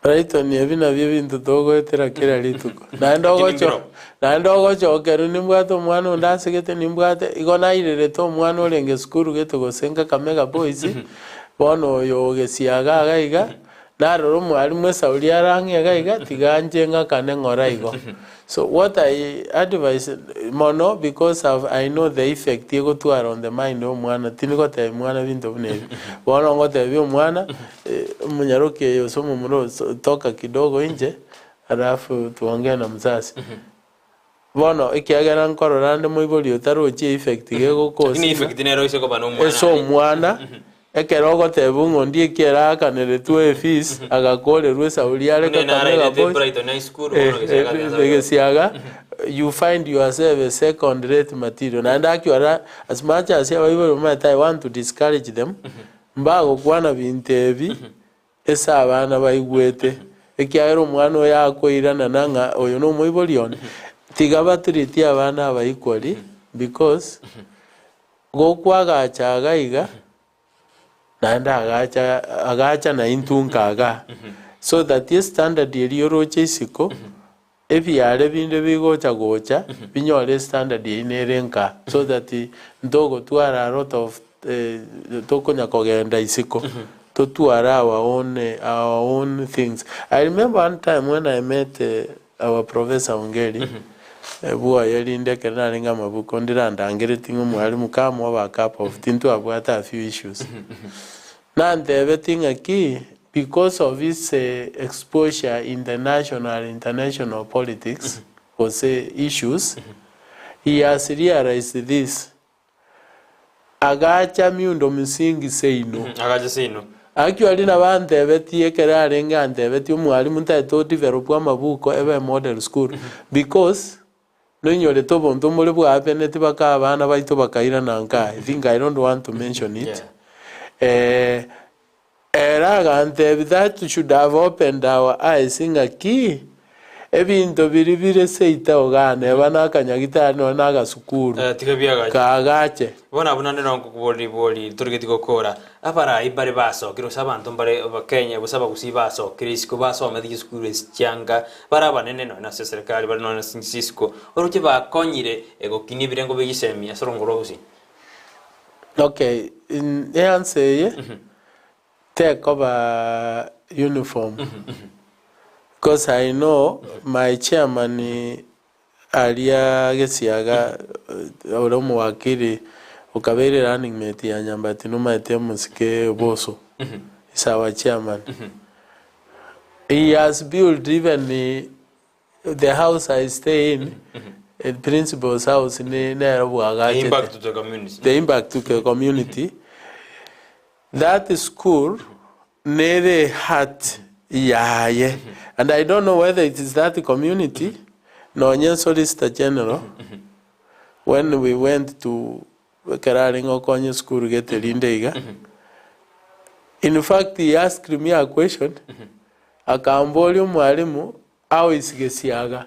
C: Brighton ebi nabio ebinto togoetera kera rituko. Naende
B: Lakini
C: ogocho
B: mbiro.
C: naende ogochokerwa nimbwate omwana onde asegete nimbwate, igo nairerete omwana orenge sukuru gete gose Kakamega Boys, bono oyo ogesiaga iga iga, Narora omwalimu esauri arang'e iga iga, tiga anche ng'akane ng'ora igo. So what I advise mono because of I know the effect egotwara on the mind ya omwana, tindi gotebia mwana binto buna ebi. Bono ngotebia omwana, omonyaroki oyo gose omomura oyo toka kidogo inche, alafu tuongee na mzazi. Bono ekiagera nkorora ande moibori otarochi effect
B: Lakini
C: gegokosina
B: effect nero ase koba nomwana
C: ase
B: aria.
C: omwana, ekero ogoteba ng'a onde ekiera aakaneretwe efees, agakorerwa esauri are
B: Buna
C: Kakamega
B: narairete
C: Boys,
B: Brighton High School, bono gesiaga atiga
C: egesiaga, you find yourself a second rate material. Naende actually as much as abaibori bamaete I want to discourage them, mbagokwana binto ebi, Ase abana baigwete, ekiagera omwana oyo akoiranana ng'a oyo nomoibori one, tiga batreat abana aba equally because gokwagacha iga iga, naende agacha agacha naintwe nka igaa. So that estandard eria oroche isiko, Ebiaare binde bigocha gocha binyore estandard eyio nere nka so that ntogotwara a lot of tokonya kogenda isiko totware our own our own things. I remember one time when I met our Professor Ongeri bwoye rinde ekero narenge amabuko ndire andangeretie ng'a omwalimu come over a cup of tea ntwabwate a few issues. Nantebetie ng'aki Because of his exposure in the national and international politics gose issues, he has realised this, agacha miundo msingi seino.
B: Agacha seino.
C: Actually nabo antebetie ekero arenge antebetie omwalimu ntagete o develop amabuko ebe model school because noinyorete obonto mbore bwahapeneti baka abana baito bakairana nka I think I don't want to mention it. Eh, Ere agantebia, That should have opened our eyes ng'a ki? Ebinto biria bire seita igaa neba nakanyagitari nonya nagasukuru
B: Eh, tiga biagache.
C: kaagache.
B: Bono abwo naende nonkokoboria ribori torigeti gokora, abarai mbare basokire gose abanto mbare abakenya gose abagusii basokire isiko basomete chisukuru esi chianga, bare abanene nonya ase eserekari bare nonya ase isiko, oroche bakonyire gokinia ebirengo bia chisemi ase orongo rwa gusii?
C: Okay, eansa eye tekoba uniform because I know my chairman aria Gesiaga ore omowakili okabeire running mate ya Nyambati nomaete omosike Oboso is our chairman. He has built even The house I stay in, principal's house nere
B: The
C: bwagachete.
B: impact to the community.
C: The impact to the community. That school nere heart yaye and I don't know whether it is that community nonye solicitor general when we went to ekero arenge gokonya esukuru gete rinde iga in fact he asked me a question akamboria omwalimu how is Gesiaga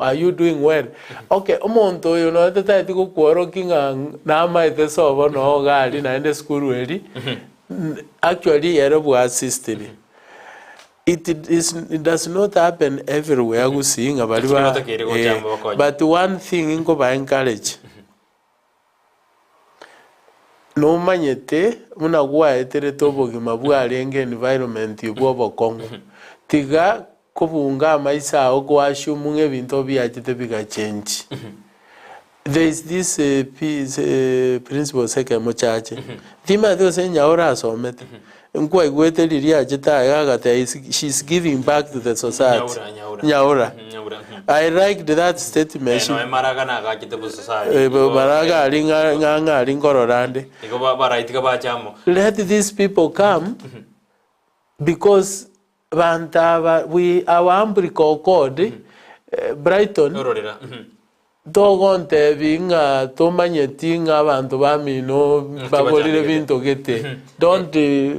C: Are you doing well? Okay, omonto oyo nonya tataeti gokworokia ng'a namaete sobo noo iga aria naende esukuru eri, actually ere bwasistiri. It is it does not happen everywhere gusii ng'a baria ba
B: Lakini batakeire gocha
C: eh,
B: amo bakonye.
C: but one thing nkoba encourage, Nomanyete buna gwaeterete obogima bwarenge environment bw'obokong'u. Tiga kobunga amaiso ao go assume ng'a ebinto biachete bigachenji. There is this principal seke mochache. Timanyeti gose Nyaore asomete. Nkwaigwete riria achete aiga agateba she is giving back to the society.
B: Nyaura, nyaura.
C: Nyaura.
B: Nyaura.
C: I liked that statement.
B: Eh, noe maraga nagachete bososari.
C: Eh, maraga aria ng'a ng'a ng'a aria nkorora ande.
B: Igo ba- baraitika bacha amo.
C: Let these people come because banto aba we our umbilical cord eh, Brighton
B: Ororera.
C: Togontebi ng'a tomanyeti ng'a abanto bamino baborire binto gete. Don't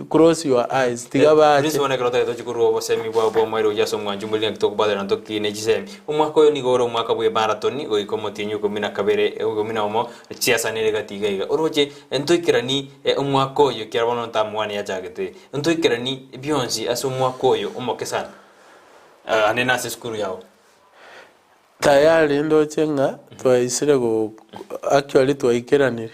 C: close your eyes, tiga bache.
B: Prince bono ekero otagete ochie korwa obosemi bwao bw'omoerio gochia ase omwancho omoriri naki tokobwaterana tokine chisemi. Omwaka oyo nigo ore omwaka bw'emarathoni goika omotienyi oikomi na kabere ikomi na omo chiasanire egati iga iga. Oroche ntoikerani omwaka oyo ekiagera bono term one yachagete. Ntoikerani bionsi ase omwaka oyo omoke sana ande nase esukuru yao.
C: Tayari ndoche ng'a twaisire go actually twaikeranire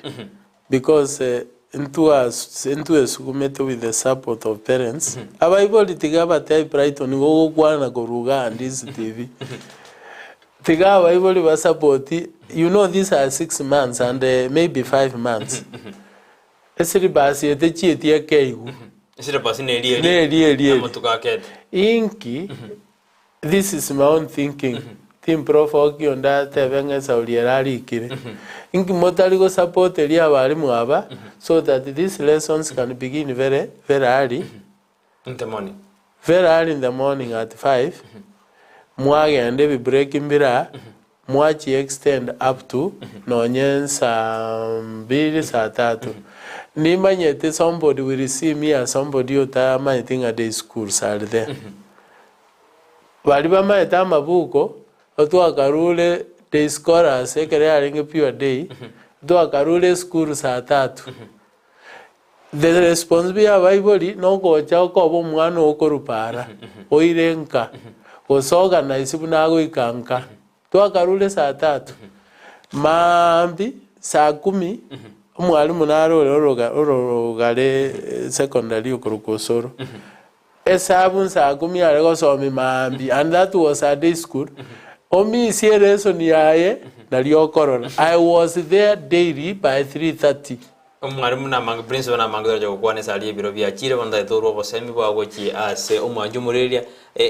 C: because ntwa ntwesugumete with the support of parents. Abaibori tiga batebi Brighton nigo ogokwana korwa igaa Handisi TV. Tiga abaibori ba support you know these are 6 months and maybe 5 months. Esyllabus eye techieti ekeigu.
B: Esyllabus neri eri
C: Neri eri eri.
B: amatuko akete.
C: Inki This is my own thinking, timprovoki onde atebe ng'a esauri ere arikire. Inki motari go support eria abalimu aba so that these lessons can begin very very early,
B: In the morning.
C: very early in the morning at 5, mwagenda ebi break mbire aa, mwachi extend up to nonye saa mbiri saa tatu. Nimanyete somebody will see me as somebody otamanyeti ng'a day schools are there. Baria bamaete amabuko, otwakarure day scholars ekero yarenge pure day, otwakarure esukuru saa tatu. The responsibility ya abaibori nogocha okoba omwana oo korwa para, oire nka, gose organise buna agoika nka. Twakarure saa tatu, maambia saa kumi, omwalimu nare ore oroga orogare secondary okorokwa Osoro. Esabu nsaa kumi are gosomia maambia and that was a day school, omisie elesson yaye nario okorora. I was there daily by 3:30.
B: Omwalimu namange principal namange toracha gokwana esari y'ebiro biachire bono tagete torwe obosemi bwao gochia ase omwancho omoreria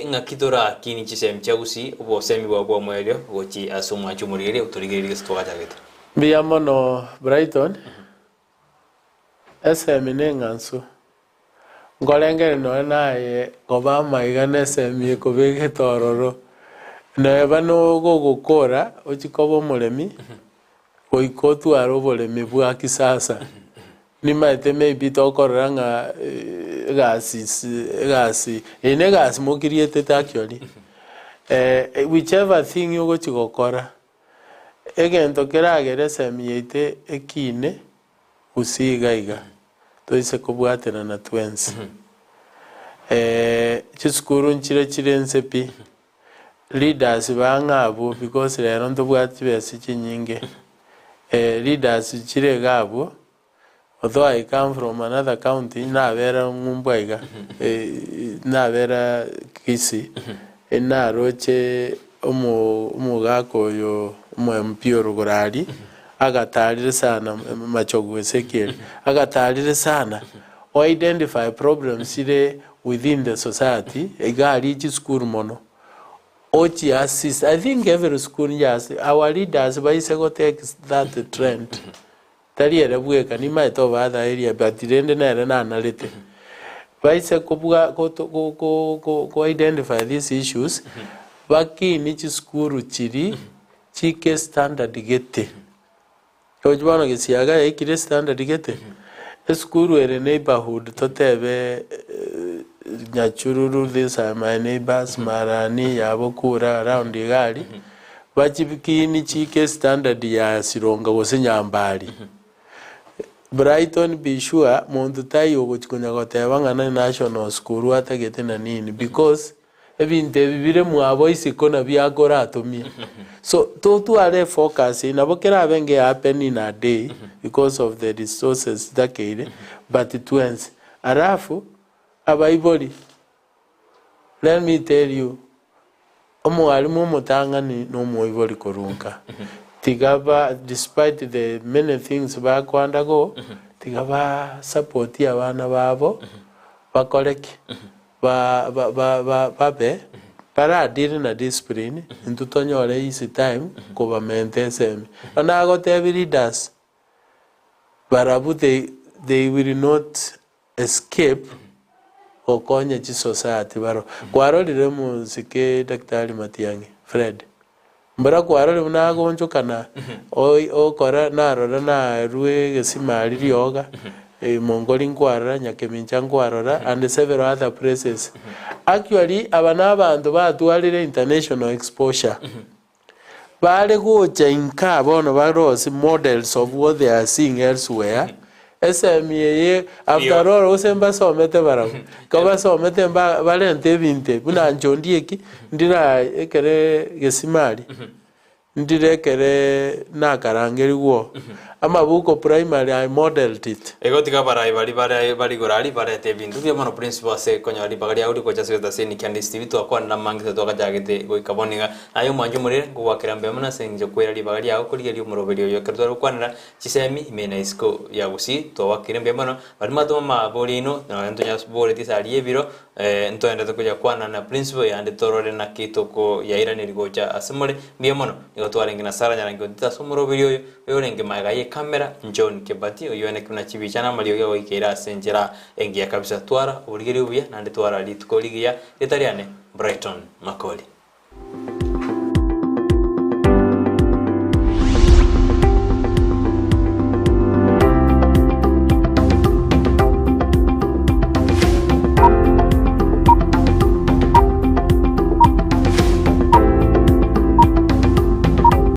B: ng'aki torakini chisemi chia gusii obosemi bwao bwa omoerio gochia ase omwancho omoreria otorigererie gose twachagete.
C: Mbuya mono Brighton, esemi na eng'ansu, nkorengere nonya naye koba amaiga na esemi ekobegete ororo, neba nogogokora ochie koba omoremi, goika otware oboremi bwa kisasa. Nimaete maybe tokorora ng'a egasi egasi eye na egasi mokirietete actually, whichever thing ogochia gokora, egento keragere esemi yaito ekine gusii iga iga, toise kobwaterana twensi. Chisukuru nchire chire inse pi, leaders bang'e abwo because rero ntobwate chibesa chinyinge, leaders chire iga abwo, although I come from another county, nabera ng'umbu aiga, nabera Kisii, naroche omo omogaka oyo omo MP orogoro aria, agatarire sana Machogu Ezekiel, agatarire sana, o identify problems chire within the society, iga aria chisukuru mono, ochi assist, I think every school yes, our leaders baise go take that trend. Tari ere bweka, nimaete obather area but rende nere nanarete. Baise kobua goto go go go go identify these issues, bakinie chisukuru chiria chike standard gete. Roche bono gesiaga yaikire standard gete, esukuru ere neighbourhood totebe Nyachururu these are my neighbours, Marani, Yabokura around iga aria, bachikinie chike standard ya Sironga gose Nyambari. Brighton be sure monto taiyo ogochi konya goteba ng'a ne national school atagete na nini because Ebinto ebi bire mwabo isiko nabio akoratomie. So totware efocus eyio nabo kerabe nge happen in a day because of the resources chitakeire but twensi. Alafu abaibori let me tell you omwalimu omotang'ani na omoibori korwa nka. Tiga ba despite the many things bako undergo tiga ba support abana babo bakore ki? Ba, ba, ba, ba, babe baradire na discipline, intwe tonyore easy time kobamenta esemi. Bono nagotebi leaders, barabwo they, they will not escape gokonya chisociety baro. Kwarorire omosike Daktari Matiang'i Fred, mbora kwarorire buna agonchokana oi okora narora narue egesima aria rioga, Mongoli nkwarora, Nyakemincha nkwarora and several other places. Actually aba na abanto batwarire international exposure. Bare gocha inka bono barosie models of what they are seeing elsewhere, esemi eye after all gose mbasomete barabwo, ekero basomete mba barente ebinto ebi buna inche ondieki, ndira ekere gesima aria, ndire ekere nakarangerigwa oo, amabuko primary I modelled it.
B: Igo tiga abarai baria bare bare igoro aria barete ebinto buya mono principal ase konyora ribaga riao rigocha ase egetaseni kia Ndisi TV twakwanera amange ase twagachagete goika bono iga. Naye omwanche omorere ngogoakera mbuya mono ase eng'encho kwera ribaga riao korigereria omoroberi oyo ekero tware gokwanera chisemi ime na isiko ya Gusii twagoakeire mbuya mono. Baria mwatoma amabori aino nonya ntonyaboretie ase aria ebiro ntoendete konya kwana na principal yande torore naki tokoyairaneria gocha ase more mbuya mono. Nigo twarenge na Sarah Nyarangi Ontita ase omoroberi oyo, oyorenge magega ye camera, John Kebati oyio one buna chibicha na amariogi agoikeire ase enchera engiya kabisa. Twara oborigereria obuya naende twara rituko rigiya ritari ane Brighton Makori.